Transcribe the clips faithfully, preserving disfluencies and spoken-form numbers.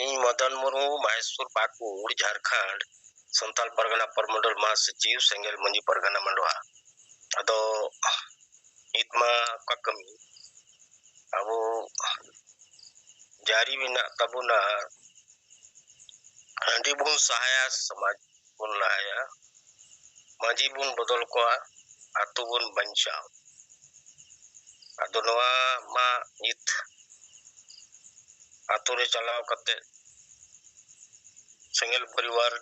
ᱤᱧ ᱢᱚᱫᱚᱱ ᱢᱩᱨᱢᱩ, ᱢᱟᱦᱮᱥᱯᱩᱨ ᱯᱟᱠᱩᱲ, ᱡᱷᱟᱲᱠᱷᱚᱸᱰ, ᱥᱟᱱᱛᱟᱞ ᱯᱟᱨᱜᱟᱱᱟ ᱯᱚᱨᱢᱚᱸᱰᱚᱞ ᱢᱟᱦᱟᱥᱚᱪᱤᱵᱽ, ᱥᱮᱸᱜᱮᱞ ᱢᱟᱹᱡᱷᱤ ᱯᱟᱨᱜᱟᱱᱟ ᱢᱟᱰᱣᱟ᱾ ᱟᱫᱚ ᱱᱤᱛ ᱢᱟ ᱚᱠᱟ ᱠᱟᱹᱢᱤ ᱟᱵᱚ ᱡᱟᱹᱨᱤ ᱢᱮᱱᱟᱜ ᱛᱟᱵᱚᱱᱟ, ᱦᱟᱺᱰᱤ ᱵᱚᱱ ᱥᱟᱦᱟᱭᱟ, ᱥᱚᱢᱟᱡᱽ ᱵᱚᱱ ᱞᱟᱦᱟᱭᱟ, ᱢᱟᱹᱡᱷᱤ ᱵᱚᱱ ᱵᱚᱫᱚᱞ ᱠᱚᱣᱟ, ᱟᱛᱳ ᱵᱚᱱ ᱵᱟᱧᱪᱟᱣ᱾ ᱟᱫᱚ ᱱᱚᱣᱟ ᱢᱟ ᱱᱤᱛ ᱟᱛᱳ ᱨᱮ ᱪᱟᱞᱟᱣ ᱠᱟᱛᱮ ᱥᱮᱸᱜᱮᱞ ᱯᱚᱨᱤᱵᱟᱨ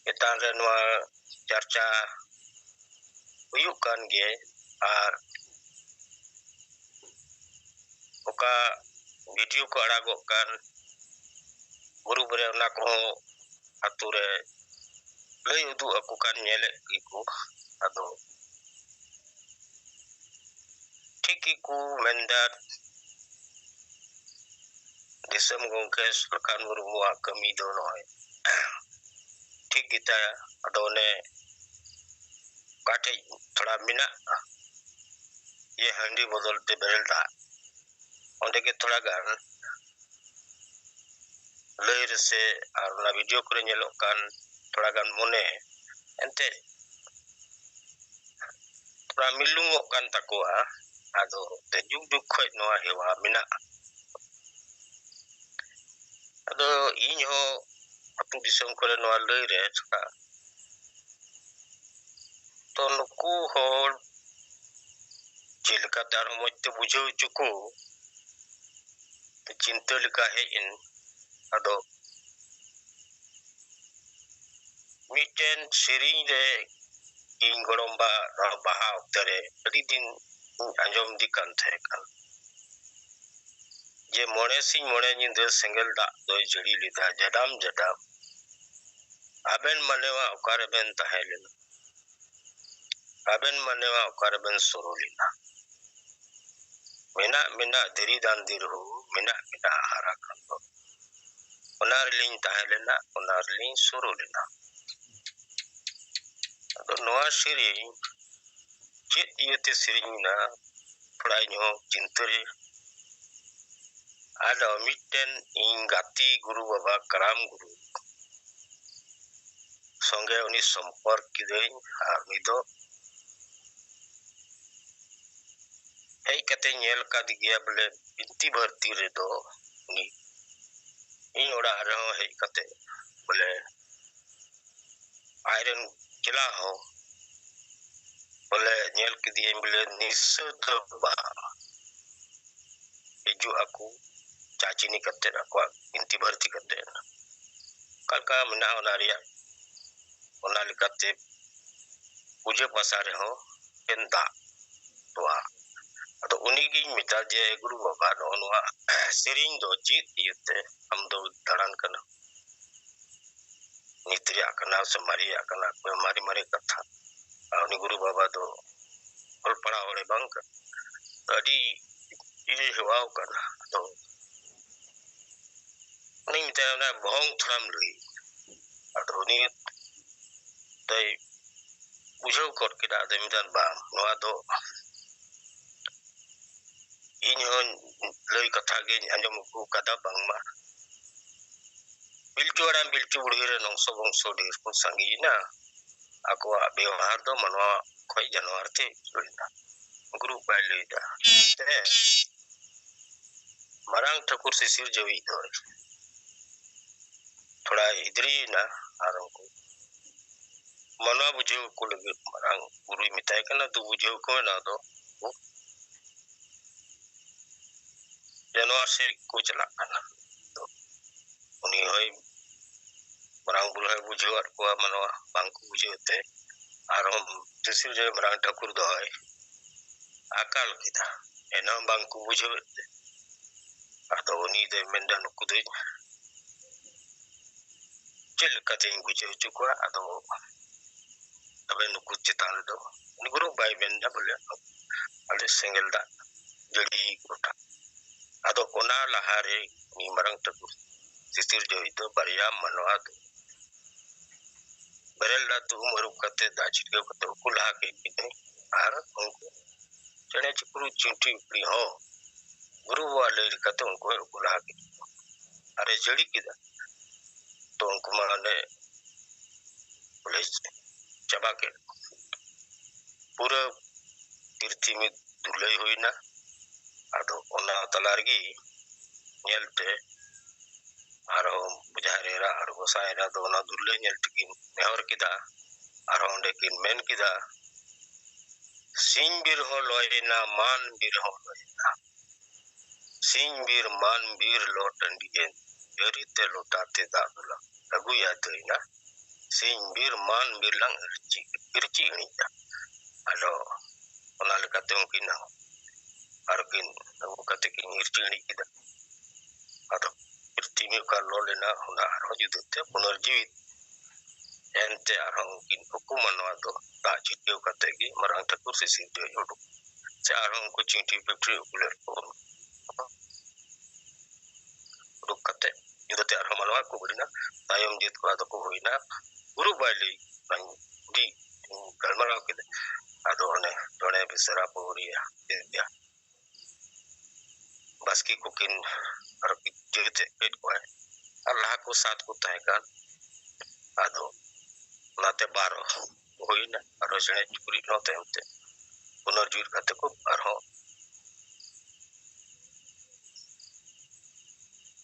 ᱪᱮᱛᱟᱱ ᱨᱮ ᱱᱚᱣᱟ ᱪᱟᱨᱪᱟ ᱦᱩᱭᱩᱜ ᱠᱟᱱ ᱜᱮ, ᱟᱨ ᱚᱠᱟ ᱵᱷᱤᱰᱤᱭᱳ ᱠᱚ ᱟᱲᱟᱜᱚᱜ ᱠᱟᱱ ᱜᱨᱩᱯ ᱨᱮ, ᱚᱱᱟ ᱠᱚᱦᱚᱸ ᱟᱛᱳ ᱨᱮ ᱞᱟᱹᱭ ᱩᱫᱩᱜ ᱟᱠᱚ ᱠᱟᱱ ᱧᱮᱞᱮᱫ ᱜᱮᱠᱚ᱾ ᱟᱫᱚ ᱴᱷᱤᱠ ᱜᱮᱠᱚ ᱢᱮᱱᱫᱟ, ᱫᱤᱥᱚᱢ ᱜᱚᱢᱠᱮ ᱥᱩᱞᱠᱷᱟᱱ ᱢᱩᱨᱢᱩᱣᱟᱜ ᱠᱟᱹᱢᱤ ᱫᱚ ᱱᱚᱜᱼᱚᱭ ᱴᱷᱤᱠ ᱜᱮᱛᱟᱭᱟ᱾ ᱟᱫᱚ ᱚᱱᱮ ᱚᱠᱟ ᱴᱷᱮᱡ ᱛᱷᱚᱲᱟ ᱢᱮᱱᱟᱜᱼᱟ, ᱡᱮ ᱦᱟᱺᱰᱤ ᱵᱚᱫᱚᱞ ᱛᱮ ᱵᱮᱨᱮᱞ ᱫᱟᱜ, ᱚᱸᱰᱮ ᱜᱮ ᱛᱷᱚᱲᱟ ᱜᱟᱱ ᱞᱟᱹᱭ ᱨᱮᱥᱮ ᱟᱨ ᱚᱱᱟ ᱵᱷᱤᱰᱤᱭᱳ ᱠᱚᱨᱮ ᱧᱮᱞᱚᱜ ᱠᱟᱱ ᱛᱷᱚᱲᱟ ᱜᱟᱱ ᱢᱚᱱᱮ ᱮᱱᱛᱮ ᱛᱷᱚᱲᱟ ᱢᱤᱞᱩᱝᱚᱜ ᱠᱟᱱ ᱛᱟᱠᱚᱣᱟ᱾ ᱟᱫᱚ ᱛᱮ ᱡᱩᱜᱽ ᱡᱩᱜᱽ ᱠᱷᱚᱡ ᱱᱚᱣᱟ ᱦᱮᱣᱟ ᱢᱮᱱᱟᱜᱼᱟ᱾ ᱟᱫᱚ ᱤᱧ ᱦᱚᱸ ᱟᱹᱛᱩ ᱫᱤᱥᱚᱢ ᱠᱚᱨᱮ ᱱᱚᱣᱟ ᱞᱟᱹᱭ ᱨᱮ ᱛᱷᱚᱲᱟ, ᱛᱚ ᱱᱩᱠᱩ ᱦᱚᱲ ᱪᱮᱫ ᱞᱮᱠᱟᱛᱮ ᱟᱨᱦᱚᱸ ᱢᱚᱡᱽ ᱛᱮ ᱵᱩᱡᱷᱟᱹᱣ ᱦᱚᱪᱚ ᱠᱚ ᱪᱤᱱᱛᱟᱹ ᱞᱮᱠᱟ ᱦᱮᱡ ᱮᱱ᱾ ᱟᱫᱚ ᱢᱤᱫᱴᱮᱱ ᱥᱮᱨᱮᱧ ᱨᱮ ᱤᱧ ᱜᱚᱲᱚᱢᱵᱟ ᱱᱚᱣᱟ ᱵᱟᱦᱟ ᱚᱠᱛᱮ ᱨᱮ ᱟᱹᱰᱤ ᱫᱤᱱ ᱤᱧ ᱟᱸᱡᱚᱢ ᱤᱫᱤ ᱠᱟᱱ ᱛᱟᱦᱮᱸ ᱠᱟᱱ, ᱡᱮ ᱢᱚᱬᱮ ᱥᱤᱧ ᱢᱚᱬᱮ ᱧᱤᱫᱟᱹ ᱥᱮᱸᱜᱮᱞ ᱫᱟᱜ ᱫᱚᱭ ᱡᱟᱹᱲᱤ ᱞᱮᱫᱟ ᱡᱟᱰᱟᱢ ᱡᱟᱰᱟᱢ᱾ ᱟᱵᱮᱱ ᱢᱟᱱᱮᱣᱟ ᱚᱠᱟ ᱨᱮᱵᱮᱱ ᱛᱟᱦᱮᱸ ᱞᱮᱱᱟ? ᱟᱵᱮᱱ ᱢᱟᱱᱮᱣᱟ ᱚᱠᱟ ᱨᱮᱵᱮᱱ ᱥᱩᱨᱩ ᱞᱮᱱᱟ? ᱢᱮᱱᱟᱜ ᱢᱮᱱᱟᱜ ᱫᱷᱤᱨᱤ ᱫᱟᱱᱫᱤ ᱨᱮᱦᱚᱸ ᱢᱮᱱᱟᱜ ᱢᱮᱱᱟᱜ ᱦᱟᱨᱟ ᱠᱟᱱ ᱫᱚ᱾ ᱚᱱᱟ ᱨᱮᱞᱤᱧ ᱛᱟᱦᱮᱸ ᱞᱮᱱᱟ, ᱚᱱᱟ ᱨᱮᱞᱤᱧ ᱥᱩᱨᱩ ᱞᱮᱱᱟ᱾ ᱟᱫᱚ ᱱᱚᱣᱟ ᱥᱮᱨᱮᱧ ᱪᱮᱫ ᱤᱭᱟᱹᱛᱮ ᱥᱮᱨᱮᱧ ᱮᱱᱟ, ᱛᱷᱚᱲᱟ ᱤᱧᱦᱚᱸ ᱪᱤᱱᱛᱟᱹ ᱨᱮ ᱟᱫᱚ ᱢᱤᱫᱴᱮᱱ ᱤᱧ ᱜᱟᱛᱮ ᱜᱩᱨᱩ ᱵᱟᱵᱟ, ᱠᱟᱨᱟᱢ ᱜᱩᱨᱩ ᱥᱚᱸᱜᱮ ᱩᱱᱤ ᱥᱚᱢᱯᱚᱨᱠ ᱠᱤᱫᱟᱹᱧ, ᱟᱨ ᱩᱱᱤ ᱫᱚ ᱦᱮᱡ ᱠᱟᱛᱮ ᱧᱮᱞ ᱠᱟᱫᱮ ᱜᱮᱭᱟ ᱵᱚᱞᱮ, ᱵᱤᱱᱛᱤ ᱵᱷᱟᱨᱛᱤ ᱨᱮᱫᱚ ᱩᱱᱤ ᱤᱧ ᱚᱲᱟᱜ ᱨᱮᱦᱚᱸ ᱦᱮᱡ ᱠᱟᱛᱮ ᱵᱚᱞᱮ ᱟᱡᱨᱮᱱ ᱪᱮᱞᱟ ᱦᱚᱸ ᱵᱚᱞᱮ ᱧᱮᱞ ᱠᱮᱫᱮᱭᱟᱹᱧ ᱵᱚᱞᱮ ᱱᱤᱥᱟᱹ ᱫᱚ ᱵᱟᱝ, ᱦᱤᱡᱩᱜ ᱟᱠᱚ ᱪᱟ ᱪᱤᱱᱤ ᱠᱟᱛᱮ, ᱟᱠᱚᱣᱟᱜ ᱵᱤᱱᱛᱤ ᱵᱷᱟᱨᱛᱤ ᱠᱟᱛᱮ᱾ ᱚᱠᱟ ᱞᱮᱠᱟ ᱢᱮᱱᱟᱜᱼᱟ ᱚᱱᱟ ᱨᱮᱭᱟᱜ, ᱚᱱᱟ ᱞᱮᱠᱟᱛᱮ ᱯᱩᱡᱟᱹ ᱯᱟᱥᱟ ᱨᱮᱦᱚᱸ ᱮᱠᱮᱱ ᱫᱟᱜ, ᱛᱚᱣᱟ᱾ ᱟᱫᱚ ᱩᱱᱤᱜᱤᱧ ᱢᱮᱛᱟ ᱫᱮᱭᱟ, "ᱮ ᱜᱩᱨᱩ ᱵᱟᱵᱟ, ᱱᱚᱜᱼᱚ ᱱᱚᱣᱟ ᱥᱮᱨᱮᱧ ᱫᱚ ᱪᱮᱫ ᱤᱭᱟᱹᱛᱮ ᱟᱢ ᱫᱚ ᱫᱟᱬᱟᱱ ᱠᱟᱱᱟ?" ᱱᱤᱛ ᱨᱮᱭᱟᱜ ᱠᱟᱱᱟ ᱥᱮ ᱢᱟᱨᱮᱭᱟᱜ ᱠᱟᱱᱟ, ᱢᱟᱨᱮ ᱢᱟᱨᱮ ᱠᱟᱛᱷᱟ᱾ ᱟᱨ ᱩᱱᱤ ᱜᱩᱨᱩ ᱵᱟᱵᱟ ᱫᱚ ᱚᱞ ᱯᱟᱲᱦᱟᱣ ᱦᱚᱲᱮ ᱵᱟᱝ ᱠᱟᱱᱟ, ᱟᱹᱰᱤ ᱤᱭᱟᱹ ᱦᱮᱣᱟᱣ ᱠᱟᱱᱟ᱾ ᱟᱫᱚ ᱩᱱᱤᱧ ᱢᱮᱛᱟᱭᱟ, "ᱚᱱᱟ ᱵᱷᱚᱝ ᱛᱷᱚᱲᱟᱢ ᱞᱟᱹᱭ᱾" ᱟᱫᱚ ᱩᱱᱤ ᱫᱚᱭ ᱵᱩᱡᱷᱟᱹᱣ ᱜᱚᱫ ᱠᱮᱫᱟ᱾ ᱟᱫᱚᱭ ᱢᱮᱛᱟᱫ, "ᱵᱟᱝ, ᱱᱚᱣᱟ ᱫᱚ ᱤᱧ ᱦᱚᱸ ᱞᱟᱹᱭ ᱠᱟᱛᱷᱟ ᱜᱤᱧ ᱟᱸᱡᱚᱢ ᱟᱹᱜᱩ ᱠᱟᱫᱟ, ᱵᱟᱝᱢᱟ ᱯᱤᱞᱪᱩ ᱦᱟᱲᱟᱢ ᱯᱤᱞᱪᱩ ᱵᱩᱲᱦᱤ ᱨᱮᱱ ᱚᱝᱥᱚ ᱵᱚᱝᱥᱚ ᱰᱷᱮᱨ ᱠᱚ ᱥᱟᱸᱜᱮᱭᱮᱱᱟ, ᱟᱠᱚᱣᱟᱜ ᱵᱮᱣᱦᱟᱨ ᱫᱚ ᱢᱟᱱᱣᱟ ᱠᱷᱚᱡ ᱡᱟᱱᱣᱟᱨ ᱛᱮ ᱦᱩᱭᱱᱟ᱾" ᱜᱩᱨᱩ ᱵᱟᱭ ᱞᱟᱹᱭᱫᱟ, ᱦᱮᱸ, ᱢᱟᱨᱟᱝ ᱴᱷᱟᱹᱠᱩᱨ ᱥᱤᱥᱤᱨ ᱡᱟᱹᱣᱤᱡ ᱫᱚᱭ ᱛᱷᱚᱲᱟᱭ ᱦᱤᱫᱽᱨᱤᱭᱮᱱᱟ, ᱟᱨ ᱩᱱᱠᱩ ᱢᱟᱱᱣᱟ ᱵᱩᱡᱷᱟᱹᱣ ᱠᱚ ᱞᱟᱹᱜᱤᱫ ᱢᱟᱨᱟᱝ ᱜᱩᱨᱩᱭ ᱢᱮᱛᱟᱭ ᱠᱟᱱᱟ, "ᱫᱩ ᱵᱩᱡᱷᱟᱹᱣ ᱠᱚ ᱢᱮ, ᱱᱚᱣᱟ ᱫᱚ ᱡᱟᱱᱣᱟᱨ ᱥᱮᱫ ᱠᱚ ᱪᱟᱞᱟᱜ ᱠᱟᱱᱟ᱾" ᱛᱚ ᱩᱱᱤ ᱦᱚᱸᱭ, ᱢᱟᱨᱟᱝ ᱵᱩᱨᱩ ᱦᱚᱸᱭ ᱵᱩᱡᱷᱟᱹᱣᱟᱫ ᱠᱚᱣᱟ, ᱢᱟᱱᱣᱟ ᱵᱟᱝ ᱠᱚ ᱵᱩᱡᱷᱟᱹᱣ ᱛᱮ᱾ ᱟᱨᱦᱚᱸ ᱥᱤᱥᱤᱨ ᱡᱟᱹᱣᱤᱡ ᱢᱟᱨᱟᱝ ᱴᱷᱟᱹᱠᱩᱨ ᱫᱚᱭ ᱟᱠᱟᱞ ᱠᱮᱫᱟ, ᱮᱱᱦᱚᱸ ᱵᱟᱝ ᱠᱚ ᱵᱩᱡᱷᱟᱹᱣᱮᱫ ᱛᱮ᱾ ᱟᱫᱚ ᱩᱱᱤ ᱫᱚᱭ ᱢᱮᱱᱫᱟ, "ᱱᱩᱠᱩ ᱫᱚ ᱪᱮᱫ ᱞᱮᱠᱟᱛᱤᱧ ᱵᱩᱡᱷᱟᱹᱣ ᱦᱚᱪᱚ ᱠᱚᱣᱟ?" ᱟᱫᱚ ᱛᱚᱵᱮ ᱱᱩᱠᱩ ᱪᱮᱛᱟᱱ ᱨᱮᱫᱚ ᱩᱱᱤ ᱜᱩᱨᱩ ᱵᱟᱭ ᱢᱮᱱᱫᱟ ᱵᱚᱞᱮ ᱟᱞᱮ ᱥᱮᱸᱜᱮᱞ ᱫᱟᱜ ᱡᱟᱹᱲᱤ ᱜᱚᱴᱟ᱾ ᱟᱫᱚ ᱚᱱᱟ ᱞᱟᱦᱟᱨᱮ ᱩᱱᱤ ᱢᱟᱨᱟᱝ ᱴᱷᱟᱹᱠᱩᱨ ᱥᱤᱥᱤᱨ ᱡᱟᱹᱣᱤᱡ ᱫᱚ ᱵᱟᱨᱭᱟ ᱢᱟᱱᱣᱟ ᱫᱚ ᱵᱮᱨᱮᱞ ᱫᱟᱜ ᱛᱮ ᱩᱢ ᱟᱹᱨᱩᱵ ᱠᱟᱛᱮ, ᱫᱟᱜ ᱪᱷᱤᱴᱠᱟᱹᱣ ᱠᱟᱛᱮ ᱩᱠᱩ ᱞᱟᱦᱟ ᱠᱮᱫ ᱠᱤᱱᱟᱹ᱾ ᱟᱨ ᱩᱱᱠᱩ ᱪᱮᱬᱮ ᱪᱤᱯᱨᱩ, ᱪᱤᱱᱴᱤ ᱯᱤᱯᱲᱤ ᱦᱚᱸ ᱜᱩᱨᱩ ᱵᱟᱵᱟᱣᱟᱜ ᱞᱟᱹᱭ ᱞᱮᱠᱟᱛᱮ ᱩᱱᱠᱩ ᱦᱚᱸ ᱩᱠᱩ ᱞᱟᱦᱟ ᱠᱮᱫ ᱠᱚᱣᱟ᱾ ᱟᱨᱮ ᱡᱟᱹᱲᱤ ᱠᱮᱫᱟ, ᱛᱚ ᱩᱱᱠᱩ ᱢᱟ ᱚᱸᱰᱮ ᱵᱚᱞᱮ ᱪᱟᱵᱟ ᱠᱮᱫ ᱠᱚᱣᱟ᱾ ᱯᱩᱨᱟᱹ ᱯᱨᱤᱛᱷᱤᱵᱤ ᱫᱩᱞᱟᱹᱭ ᱦᱩᱭᱱᱟ᱾ ᱟᱫᱚ ᱚᱱᱟ ᱛᱟᱞᱟ ᱨᱮᱜᱮ ᱧᱮᱞᱛᱮ ᱟᱨᱦᱚᱸ ᱡᱟᱦᱮᱨ ᱮᱨᱟ ᱟᱨ ᱜᱚᱸᱥᱟᱭ ᱮᱨᱟ ᱫᱚ ᱚᱱᱟ ᱫᱩᱞᱟᱹᱭ ᱧᱮᱞ ᱛᱮᱠᱤᱱ ᱱᱮᱦᱚᱨ ᱠᱮᱫᱟ᱾ ᱟᱨᱦᱚᱸ ᱚᱸᱰᱮ ᱠᱤᱱ ᱢᱮᱱ ᱠᱮᱫᱟ, "ᱥᱤᱧ ᱵᱤᱨ ᱦᱚᱸ ᱞᱚᱭᱮᱱᱟ, ᱢᱟᱱ ᱵᱤᱨ ᱦᱚᱸ ᱞᱚᱭᱮᱱᱟ, ᱥᱤᱧ ᱵᱤᱨ ᱢᱟᱱ ᱵᱤᱨ ᱞᱚ ᱴᱟᱺᱰᱤᱭᱮᱱ, ᱡᱟᱹᱨᱤ ᱛᱮ ᱞᱚᱴᱟ ᱛᱮ ᱫᱟᱜ ᱫᱚᱞᱟᱝ ᱟᱹᱜᱩᱭᱟ ᱫᱟᱹᱭᱱᱟ, ᱥᱤᱧ ᱵᱤᱨ ᱢᱟᱱ ᱵᱤᱨ ᱞᱟᱝ ᱤᱨᱪᱤ, ᱤᱨᱪᱤ ᱤᱬᱤᱡᱟ᱾" ᱟᱫᱚ ᱚᱱᱟ ᱞᱮᱠᱟᱛᱮ ᱩᱱᱠᱤᱱ ᱦᱚᱸ ᱟᱨ ᱠᱤᱱ ᱟᱹᱜᱩ ᱠᱟᱛᱮ ᱠᱤᱱ ᱤᱨᱪᱤ ᱤᱬᱤᱡ ᱠᱮᱫᱟ᱾ ᱟᱫᱚ ᱯᱨᱤᱛᱷᱤᱵᱤ ᱚᱠᱟ ᱞᱚ ᱞᱮᱱᱟ, ᱚᱱᱟ ᱟᱨᱦᱚᱸ ᱡᱩᱫᱟᱹ ᱛᱮ ᱯᱩᱱᱚᱨᱡᱤᱣᱤᱛ ᱮᱱᱛᱮ ᱟᱨᱦᱚᱸ ᱩᱱᱠᱤᱱ ᱩᱠᱩ ᱢᱟᱱᱣᱟ ᱫᱚ ᱫᱟᱜ ᱪᱷᱤᱴᱠᱟᱹᱣ ᱠᱟᱛᱮ ᱜᱮ ᱢᱟᱨᱟᱝ ᱴᱷᱟᱹᱠᱩᱨ ᱥᱤᱥᱤᱨ ᱡᱚᱭ ᱩᱰᱩᱠ, ᱥᱮ ᱟᱨᱦᱚᱸ ᱩᱱᱠᱩ ᱪᱤᱸᱴᱤ ᱯᱤᱴᱷᱤ ᱩᱠᱩ ᱞᱮᱫ ᱠᱚ ᱩᱰᱩᱠ ᱠᱟᱛᱮ ᱧᱤᱫᱟᱹ ᱛᱮ ᱟᱨᱦᱚᱸ ᱢᱟᱱᱣᱟ ᱠᱚ ᱵᱟᱹᱲᱤᱱᱟ᱾ ᱛᱟᱭᱚᱢ ᱡᱟᱹᱛ ᱠᱚ ᱟᱫᱚ ᱠᱚ ᱦᱩᱭᱱᱟ ᱜᱩᱨᱩ ᱵᱟᱭ ᱞᱟᱹᱭ ᱟᱹᱰᱤ ᱜᱟᱞᱢᱟᱨᱟᱣ ᱠᱮᱫᱟ᱾ ᱟᱫᱚ ᱚᱱᱮ ᱪᱚᱬᱮ ᱵᱮᱥᱨᱟ ᱯᱟᱹᱣᱨᱤᱭᱟ ᱵᱟᱥᱠᱮ ᱠᱚᱠᱤᱱ ᱟᱨᱚ ᱠᱤᱱ ᱡᱟᱹᱲᱤ ᱛᱮ ᱠᱮᱫ ᱠᱚᱣᱟᱭ᱾ ᱟᱨ ᱞᱟᱦᱟ ᱠᱚ ᱥᱟᱛ ᱠᱚ ᱛᱟᱦᱮᱸ ᱠᱟᱱ, ᱟᱫᱚ ᱚᱱᱟᱛᱮ ᱵᱟᱨ ᱦᱩᱭᱱᱟ᱾ ᱟᱨᱚ ᱪᱮᱬᱮ ᱪᱩᱯᱲᱤ ᱱᱚ ᱛᱟᱭᱚᱢ ᱛᱮ ᱯᱩᱱᱚᱨᱡᱤᱣᱤᱛ ᱠᱟᱛᱮ ᱠᱚ ᱟᱨᱦᱚᱸ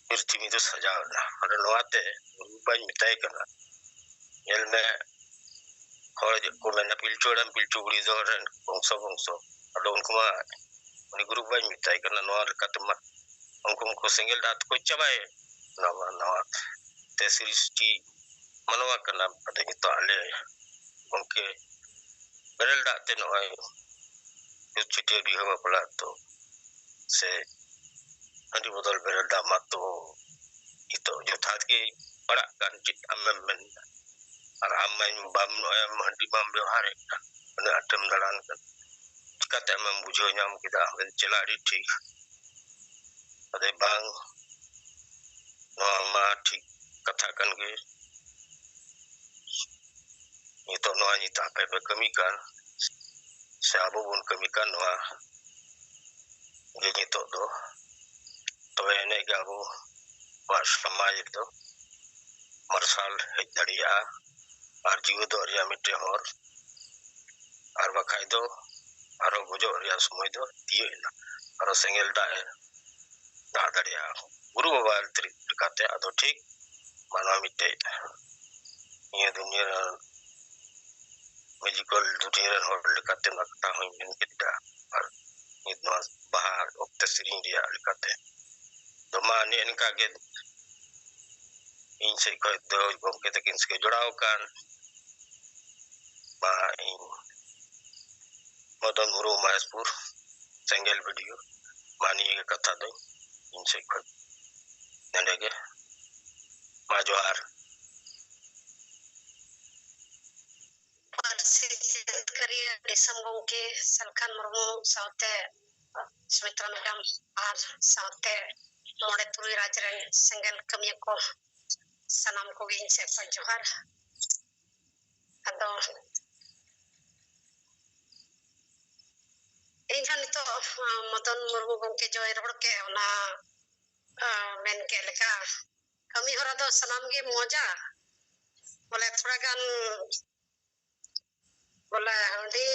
ᱯᱨᱤᱛᱷᱤᱵᱤ ᱫᱚ ᱥᱟᱡᱟᱣ ᱮᱱᱟ᱾ ᱟᱫᱚ ᱱᱚᱣᱟᱛᱮ ᱜᱩᱨᱩ ᱵᱟᱵᱟᱧ ᱢᱮᱛᱟᱭ ᱠᱟᱱᱟ, ᱧᱮᱞ ᱢᱮ, ᱦᱚᱲ ᱠᱚ ᱢᱮᱱᱟ ᱯᱤᱞᱪᱩ ᱦᱟᱲᱟᱢ ᱯᱤᱞᱪᱩ ᱵᱩᱲᱦᱤ ᱫᱚ ᱨᱮᱱ ᱵᱚᱝᱥᱚ ᱵᱚᱝᱥᱚ᱾ ᱟᱫᱚ ᱩᱱᱠᱩ ᱢᱟ ᱩᱱᱤ ᱜᱩᱨᱩ ᱵᱟᱵᱟᱧ ᱢᱮᱛᱟᱭ ᱠᱟᱱᱟ, ᱱᱚᱣᱟ ᱞᱮᱠᱟᱛᱮ ᱢᱟ ᱩᱱᱠᱩ ᱢᱟᱠᱚ ᱥᱮᱸᱜᱮᱞ ᱫᱟᱜ ᱛᱮᱠᱚ ᱪᱟᱵᱟᱭᱮᱱ᱾ ᱱᱟᱣᱟ ᱱᱟᱣᱟ ᱛᱮ ᱥᱨᱤᱥᱴᱤ ᱢᱟᱱᱣᱟ ᱠᱟᱱᱟ᱾ ᱟᱫᱚ ᱱᱤᱛᱚᱜ ᱟᱞᱮ ᱜᱚᱢᱠᱮ ᱵᱮᱨᱮᱞ ᱫᱟᱜ ᱛᱮ ᱱᱚᱜᱼᱚᱭ ᱪᱷᱩᱛ ᱪᱷᱟᱹᱴᱭᱟᱹᱨ ᱵᱤᱦᱟᱹ ᱵᱟᱯᱞᱟ ᱫᱚ ᱥᱮ ᱦᱟᱺᱰᱤ ᱵᱚᱫᱚᱞ ᱵᱮᱨᱮᱞ ᱫᱟᱜ ᱢᱟᱛᱚ ᱱᱤᱛᱚᱜ ᱡᱚᱛᱷᱟᱛ ᱜᱮ ᱯᱟᱲᱟᱜ ᱠᱟᱱ, ᱪᱮᱫ ᱟᱢᱮᱢ ᱢᱮᱱᱫᱟ? ᱟᱨ ᱟᱢ ᱢᱟᱧ ᱵᱟᱢ, ᱱᱚᱜᱼᱚᱭ ᱟᱢ ᱦᱟᱺᱰᱤ ᱵᱟᱢ ᱵᱮᱣᱦᱟᱨᱮᱫ ᱠᱟᱱ, ᱩᱱᱟᱹᱜ ᱟᱸᱴᱮᱢ ᱫᱟᱬᱟᱱ ᱠᱟᱱᱟ, ᱪᱤᱠᱟᱛᱮ ᱟᱢᱮᱢ ᱵᱩᱡᱷᱟᱹᱣ ᱧᱟᱢ ᱠᱮᱫᱟ? ᱟᱢᱮᱢ ᱪᱟᱞᱟᱜ ᱟᱹᱰᱤ ᱴᱷᱤᱠ᱾ ᱟᱫᱚ ᱵᱟᱝ, ᱱᱚᱣᱟ ᱢᱟ ᱴᱷᱤᱠ ᱠᱟᱛᱷᱟ ᱠᱟᱱ ᱜᱮ᱾ ᱱᱤᱛᱚᱜ ᱱᱚᱣᱟ ᱱᱤᱛᱚᱜ ᱟᱯᱮ ᱯᱮ ᱠᱟᱹᱢᱤ ᱠᱟᱱ ᱥᱮ ᱟᱵᱚ ᱵᱚᱱ ᱠᱟᱹᱢᱤ ᱠᱟᱱ, ᱱᱚᱣᱟ ᱜᱮ ᱱᱤᱛᱚᱜ ᱫᱚ᱾ ᱛᱚᱵᱮ ᱮᱱᱮᱡ ᱜᱮ ᱟᱵᱚᱣᱟᱜ ᱥᱚᱢᱟᱡᱽ ᱨᱮᱫᱚ ᱢᱟᱨᱥᱟᱞ ᱦᱮᱡ ᱫᱟᱲᱮᱭᱟᱜᱼᱟ ᱟᱨ ᱡᱤᱣᱮᱫᱚᱜ ᱨᱮᱭᱟᱜ ᱢᱤᱫᱴᱮᱱ ᱦᱚᱨ ᱟᱨ ᱵᱟᱠᱷᱟᱡ ᱫᱚ ᱟᱨᱦᱚᱸ ᱜᱚᱡᱚᱜ ᱨᱮᱭᱟᱜ ᱥᱚᱢᱚᱭ ᱫᱚ ᱛᱤᱭᱟᱹᱜ ᱮᱱᱟ᱾ ᱟᱨᱦᱚᱸ ᱥᱮᱸᱜᱮᱞ ᱫᱟᱜ ᱮ ᱫᱟᱜ ᱫᱟᱲᱮᱭᱟᱜᱼᱟ᱾ ᱜᱩᱨᱩ ᱵᱟᱵᱟ ᱛᱟᱹᱨᱤᱡ ᱞᱮᱠᱟᱛᱮ ᱟᱫᱚ ᱴᱷᱤᱠ ᱢᱟᱱᱣᱟ ᱢᱤᱫᱴᱮᱡ ᱱᱤᱭᱟᱹ ᱫᱩᱱᱤᱭᱟᱹ ᱨᱮᱱ ᱢᱮᱡᱤᱠᱟᱞ ᱫᱩᱱᱤᱭᱟᱹ ᱨᱮᱱ ᱦᱚᱲ ᱞᱮᱠᱟᱛᱮ ᱚᱱᱟ ᱠᱟᱛᱷᱟ ᱦᱚᱸᱧ ᱢᱮᱱ ᱠᱮᱫᱟ᱾ ᱟᱨ ᱱᱤᱛ ᱱᱚᱣᱟ ᱵᱟᱦᱟ ᱚᱠᱛᱮ ᱥᱮᱨᱮᱧ ᱨᱮᱭᱟᱜ ᱞᱮᱠᱟᱛᱮ ᱫᱚ ᱢᱟ ᱱᱮᱜᱼᱮ ᱱᱤᱝᱠᱟ ᱜᱮ ᱤᱧ ᱥᱮᱫ ᱠᱷᱚᱡ ᱫᱚ ᱜᱚᱢᱠᱮ ᱛᱟᱹᱠᱤᱱ ᱥᱮ ᱡᱚᱲᱟᱣ ᱟᱠᱟᱱ ᱢᱟ ᱤᱧ ᱢᱚᱫᱚᱱ ᱢᱩᱨᱢᱩ ᱢᱚᱦᱮᱥᱯᱩᱨ ᱥᱮᱸᱜᱮᱞ ᱵᱷᱤᱰᱤᱭᱳ ᱢᱟ ᱱᱤᱭᱟᱹ ᱜᱮ ᱠᱟᱛᱷᱟ ᱫᱚ ᱤᱧ ᱥᱮᱫ ᱠᱷᱚᱡ ᱱᱚᱰᱮ ᱜᱮ ᱢᱟ ᱡᱚᱦᱟᱨ᱾ ᱯᱟᱹᱨᱥᱤ ᱡᱤᱛᱠᱟᱹᱨᱤᱭᱟᱹ ᱫᱤᱥᱚᱢ ᱜᱚᱢᱠᱮ ᱥᱟᱞᱠᱷᱟᱱ ᱢᱩᱨᱢᱩ ᱥᱟᱶᱛᱮ ᱥᱩᱢᱤᱛᱨᱟ ᱢᱮᱰᱟᱢ ᱟᱨ ᱥᱟᱶᱛᱮ ᱢᱚᱬᱮ ᱛᱩᱨᱩᱭ ᱨᱟᱡᱽ ᱨᱮᱱ ᱥᱮᱸᱜᱮᱞ ᱠᱟᱹᱢᱤᱭᱟᱹ ᱠᱚ ᱥᱟᱱᱟᱢ ᱠᱚᱜᱮ ᱤᱧ ᱥᱮᱫ ᱠᱷᱚᱱ ᱡᱚᱦᱟᱨ᱾ ᱟᱫᱚ ᱤᱧ ᱦᱚᱸ ᱱᱤᱛᱚᱜ ᱢᱚᱫᱚᱱ ᱢᱩᱨᱢᱩ ᱜᱚᱢᱠᱮ ᱡᱚᱭ ᱨᱚᱲ ᱠᱮᱫ ᱚᱱᱟ ᱢᱮᱱ ᱠᱮᱫ ᱞᱮᱠᱟ ᱠᱟᱹᱢᱤ ᱦᱚᱨᱟ ᱫᱚ ᱥᱟᱱᱟᱢ ᱜᱮ ᱢᱚᱡᱟ, ᱵᱚᱞᱮ ᱛᱷᱚᱲᱟ ᱜᱟᱱ ᱵᱚᱞᱮ ᱦᱟᱺᱰᱤ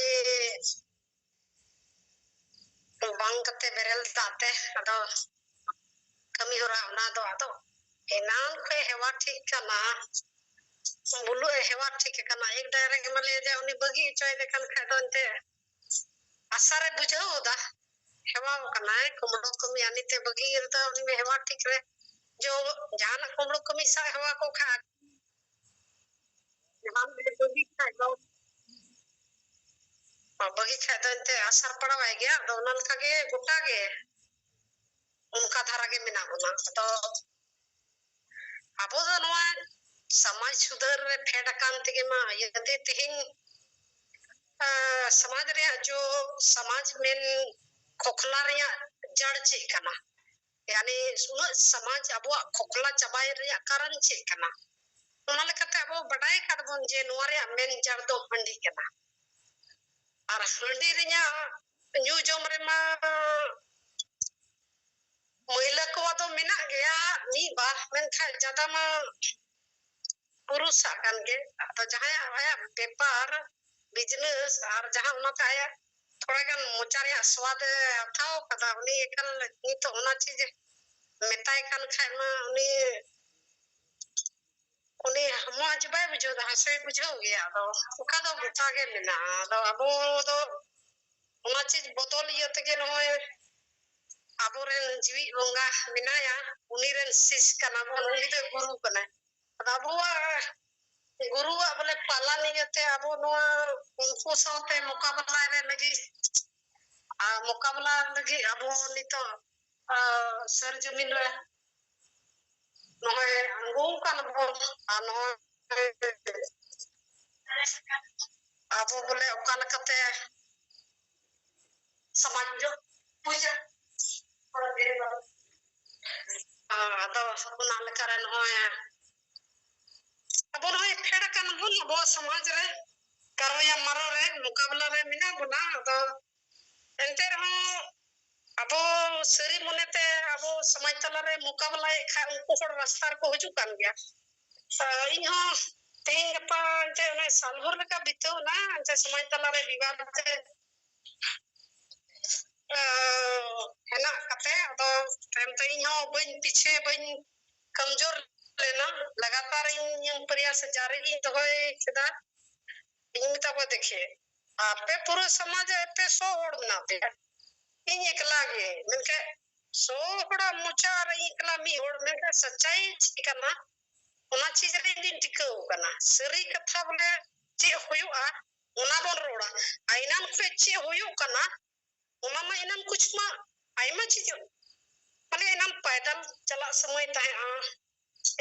ᱵᱟᱝ ᱠᱟᱛᱮ ᱵᱮᱨᱮᱞ ᱫᱟᱜ ᱛᱮ ᱟᱫᱚ ᱠᱟᱹᱢᱤ ᱦᱚᱨᱟ ᱚᱱᱟ ᱫᱚ ᱟᱫᱚ ᱮᱱᱟᱱ ᱠᱷᱚᱡ ᱦᱮᱣᱟ ᱴᱷᱤᱠ ᱠᱟᱱᱟ, ᱵᱩᱞᱩᱜ ᱮ ᱦᱮᱣᱟ ᱴᱷᱤᱠ ᱠᱟᱱᱟ᱾ ᱮᱠ direct ᱢᱟ ᱞᱟᱹᱭ ᱡᱮ ᱩᱱᱤ ᱵᱟᱹᱜᱤ ᱦᱚᱪᱚᱭᱮᱫᱮ ᱠᱟᱱ ᱠᱷᱟᱡ ᱫᱚ ᱮᱱᱛᱮ ᱟᱥᱟ ᱨᱮ ᱵᱩᱡᱷᱟᱹᱣ ᱫᱟ, ᱦᱮᱣᱟᱣ ᱠᱟᱱᱟᱭ ᱠᱩᱢᱵᱽᱲᱩ ᱠᱟᱹᱢᱤ, ᱟᱨ ᱱᱤᱛᱮ ᱵᱟᱹᱜᱤ ᱨᱮᱫᱚ ᱩᱱᱤ ᱢᱟ ᱦᱮᱣᱟ ᱴᱷᱤᱠ ᱨᱮ ᱡᱚ ᱡᱟᱦᱟᱱᱟᱜ ᱠᱩᱢᱵᱽᱲᱩ ᱠᱟᱹᱢᱤ ᱥᱟᱵ ᱦᱮᱣᱟ ᱠᱚ ᱠᱷᱟᱡ ᱡᱟᱦᱟᱱᱟᱜ ᱜᱮ ᱵᱟᱹᱜᱤ ᱠᱷᱟᱡ ᱫᱚ, ᱵᱟᱹᱜᱤ ᱠᱷᱟᱡ ᱫᱚ ᱮᱱᱛᱮ ᱟᱥᱟᱨ ᱯᱟᱲᱟᱣᱟᱭ ᱜᱮᱭᱟ᱾ ᱟᱫᱚ ᱚᱱᱟ ᱞᱮᱠᱟ ᱜᱮ ᱜᱚᱴᱟ ᱜᱮ ᱚᱱᱠᱟ ᱫᱷᱟᱨᱟ ᱜᱮ ᱢᱮᱱᱟᱜ ᱵᱚᱱᱟ᱾ ᱟᱫᱚ ᱟᱵᱚ ᱫᱚ ᱱᱚᱣᱟ ᱥᱚᱢᱟᱡᱽ ᱥᱩᱫᱷᱟᱹᱨ ᱨᱮ ᱯᱷᱮᱰ ᱟᱠᱟᱱ ᱛᱮᱜᱮ ᱢᱟ ᱤᱭᱟᱹ ᱠᱟᱛᱮ ᱛᱮᱦᱮᱧ, ᱟᱸ, ᱥᱚᱢᱟᱡᱽ ᱨᱮᱭᱟᱜ ᱡᱚ, ᱥᱚᱢᱟᱡᱽ ᱢᱮᱱ ᱠᱷᱚᱠᱷᱞᱟ ᱨᱮᱭᱟᱜ ᱡᱟᱲ ᱪᱮᱫ ᱠᱟᱱᱟ? ᱭᱟᱱᱤ ᱩᱱᱟᱹᱜ ᱥᱚᱢᱟᱡᱽ ᱟᱵᱚᱣᱟᱜ ᱠᱷᱚᱠᱷᱞᱟ ᱪᱟᱵᱟᱭ ᱨᱮᱭᱟᱜ ᱠᱟᱨᱚᱱ ᱪᱮᱫ ᱠᱟᱱᱟ? ᱚᱱᱟ ᱞᱮᱠᱟᱛᱮ ᱟᱵᱚ ᱵᱟᱰᱟᱭ ᱟᱠᱟᱫ ᱵᱚᱱ ᱡᱮ ᱱᱚᱣᱟ ᱨᱮᱭᱟᱜ ᱢᱮᱱ ᱡᱟᱲ ᱫᱚ ᱦᱟᱺᱰᱤ ᱠᱟᱱᱟ᱾ ᱟᱨ ᱦᱟᱺᱰᱤ ᱨᱮᱭᱟᱜ ᱧᱩ ᱡᱚᱢ ᱨᱮᱢᱟ ᱢᱟᱹᱭᱞᱟᱹ ᱠᱚᱣᱟᱜ ᱫᱚ ᱢᱮᱱᱟᱜ ᱜᱮᱭᱟ ᱢᱤᱫ ᱵᱟᱨ, ᱢᱮᱱᱠᱷᱟᱱ ᱡᱟᱫᱟ ᱢᱟ ᱯᱩᱨᱩᱥᱟᱜ ᱠᱟᱱ ᱜᱮ᱾ ᱟᱫᱚ ᱡᱟᱦᱟᱸᱭᱟᱜ ᱟᱭᱟᱜ ᱵᱮᱯᱟᱨ, ᱵᱤᱡᱽᱱᱮᱥ, ᱟᱨ ᱡᱟᱦᱟᱸ ᱚᱱᱟᱛᱮ ᱟᱭᱟᱜ ᱛᱷᱚᱲᱟ ᱜᱟᱱ ᱢᱚᱪᱟ ᱨᱮᱭᱟᱜ ᱥᱣᱟᱫ ᱮ ᱦᱟᱛᱟᱣ ᱠᱟᱫᱟ, ᱩᱱᱤ ᱮᱠᱟᱞ ᱱᱤᱛᱚᱜ ᱚᱱᱟ ᱪᱮᱫ ᱮ ᱢᱮᱛᱟᱭ ᱠᱟᱱ ᱠᱷᱟᱡ ᱢᱟ ᱩᱱᱤ, ᱩᱱᱤ ᱢᱚᱡᱽ ᱵᱟᱭ ᱵᱩᱡᱷᱟᱹᱣ ᱫᱟ, ᱦᱟᱥᱳᱭ ᱵᱩᱡᱷᱟᱹᱣ ᱜᱮᱭᱟ᱾ ᱟᱫᱚ ᱚᱱᱠᱟ ᱫᱚ ᱜᱚᱴᱟ ᱜᱮ ᱢᱮᱱᱟᱜᱼᱟ᱾ ᱟᱫᱚ ᱟᱵᱚ ᱫᱚ ᱚᱱᱟ ᱪᱮᱫ ᱵᱚᱫᱚᱞ ᱤᱭᱟᱹ ᱛᱮᱜᱮ ᱱᱚᱜᱼᱚᱭ ᱟᱵᱚᱨᱮᱱ ᱡᱤᱣᱤ ᱵᱚᱸᱜᱟ ᱢᱮᱱᱟᱭᱟ, ᱩᱱᱤ ᱨᱮᱱ ᱥᱤᱥ ᱠᱟᱱᱟ ᱵᱚᱱ, ᱩᱱᱤ ᱫᱚᱭ ᱜᱩᱨᱩ ᱠᱟᱱᱟᱭ᱾ ᱟᱫᱚ ᱟᱵᱚᱣᱟᱜ ᱜᱩᱨᱩᱣᱟᱜ ᱵᱚᱞᱮ ᱯᱟᱞᱟᱱ ᱤᱭᱟᱹᱛᱮ ᱟᱵᱚ ᱱᱚᱣᱟ ᱩᱱᱠᱩ ᱥᱟᱶᱛᱮ ᱢᱚᱠᱟᱵᱞᱟ ᱨᱮ ᱞᱟᱹᱜᱤᱫ, ᱟᱨ ᱢᱚᱠᱟᱵᱞᱟ ᱞᱟᱹᱜᱤᱫ ᱟᱵᱚ ᱱᱤᱛᱚᱜ, ᱟᱨ, ᱥᱟᱹᱨ ᱡᱚᱢᱤᱱ ᱨᱮ ᱱᱚᱜᱼᱚᱭ ᱟᱬᱜᱚ ᱠᱟᱱ ᱵᱚᱱ, ᱟᱨ ᱱᱚᱜᱼᱚᱭ ᱟᱵᱚ ᱵᱚᱞᱮ ᱚᱠᱟ ᱞᱮᱠᱟᱛᱮ ᱥᱚᱢᱟᱡᱽ ᱡᱚ-, ᱯᱩᱡᱟᱹ᱾ ᱟᱫᱚ ᱚᱱᱟ ᱞᱮᱠᱟᱨᱮ ᱱᱚᱜᱼᱚᱭ ᱟᱵᱚ ᱱᱚᱜᱼᱚᱭ ᱯᱷᱮᱰ ᱟᱠᱟᱱ ᱵᱚᱱ ᱟᱵᱚᱣᱟᱜ ᱥᱚᱢᱟᱡᱽ ᱨᱮ, ᱠᱟᱨᱚᱭᱟ ᱢᱟᱨᱚ ᱨᱮ, ᱢᱚᱠᱟᱵᱞᱟ ᱨᱮ ᱢᱮᱱᱟᱜ ᱵᱚᱱᱟ᱾ ᱟᱫᱚ ᱮᱱᱛᱮ ᱨᱮᱦᱚᱸ ᱟᱵᱚ ᱥᱟᱹᱨᱤ ᱢᱚᱱᱮᱛᱮ ᱟᱵᱚ ᱥᱚᱢᱟᱡᱽ ᱛᱟᱞᱟᱨᱮ ᱢᱚᱠᱟᱵᱞᱟᱭᱮᱫ ᱠᱷᱟᱱ ᱩᱱᱠᱩ ᱦᱚᱲ ᱨᱟᱥᱛᱟ ᱨᱮᱠᱚ ᱦᱤᱡᱩᱜ ᱠᱟᱱ ᱜᱮᱭᱟ᱾ ᱛᱚ ᱤᱧᱦᱚᱸ ᱛᱮᱦᱮᱧ ᱜᱟᱯᱟ ᱮᱱᱛᱮ ᱚᱱᱮ ᱥᱟᱞ ᱵᱷᱳᱨ ᱞᱮᱠᱟ ᱵᱤᱛᱟᱹᱣ ᱮᱱᱟ, ᱮᱱᱛᱮ ᱥᱚᱢᱟᱡᱽ ᱛᱟᱞᱟᱨᱮ ᱵᱤᱵᱟᱫ ᱛᱮ, ᱟᱸ, ᱦᱮᱱᱟᱜ ᱠᱟᱛᱮ, ᱟᱫᱚ ᱛᱟᱭᱚᱢ ᱛᱮ ᱤᱧᱦᱚᱸ ᱵᱟᱹᱧ ᱯᱤᱪᱷᱮ ᱵᱟᱹᱧ ᱠᱟᱢᱡᱳᱨ ᱞᱮᱱᱟ, ᱞᱟᱜᱟᱛᱟᱨ ᱤᱧ ᱯᱨᱚᱭᱟᱥ ᱡᱟᱹᱨᱤ ᱜᱤᱧ ᱫᱚᱦᱚᱭ ᱠᱮᱫᱟ᱾ ᱤᱧ ᱢᱮᱛᱟ ᱠᱚᱣᱟ, ᱫᱮᱠᱷᱮ, ᱟᱯᱮ ᱯᱩᱨᱟᱹ ᱥᱚᱢᱟᱡᱽ ᱨᱮ ᱯᱮ ᱥᱚ ᱦᱚᱲ ᱢᱮᱱᱟᱜ ᱯᱮᱭᱟ, ᱤᱧ ᱮᱠᱞᱟ ᱜᱮ, ᱢᱮᱱᱠᱷᱟᱱ ᱥᱚ ᱦᱚᱲᱟᱜ ᱢᱚᱪᱟ ᱨᱮ ᱤᱧ ᱮᱠᱞᱟ ᱢᱤᱫ ᱦᱚᱲ, ᱢᱮᱱᱠᱷᱟᱱ ᱥᱟᱪᱟᱭ ᱪᱮᱫ ᱠᱟᱱᱟ, ᱚᱱᱟ ᱪᱮᱫ ᱨᱮ ᱤᱧ ᱫᱩᱧ ᱴᱤᱠᱟᱹᱣ ᱟᱠᱟᱱᱟ᱾ ᱥᱟᱹᱨᱤ ᱠᱟᱛᱷᱟ ᱵᱚᱞᱮ ᱪᱮᱫ ᱦᱩᱭᱩᱜᱼᱟ, ᱚᱱᱟ ᱵᱚᱱ ᱨᱚᱲᱟ᱾ ᱟᱨ ᱮᱱᱟᱱ ᱠᱷᱚᱱ ᱪᱮᱫ ᱦᱩᱭᱩᱜ ᱠᱟᱱᱟ, ᱚᱱᱟ ᱢᱟ ᱮᱱᱟᱱ ᱠᱩᱪ ᱢᱟ ᱟᱭᱢᱟ ᱪᱮᱫ, ᱢᱟᱱᱮ ᱮᱱᱟᱱ ᱯᱟᱭᱫᱟᱞ ᱪᱟᱞᱟᱜ ᱥᱚᱢᱚᱭ ᱛᱟᱦᱮᱸᱜᱼᱟ,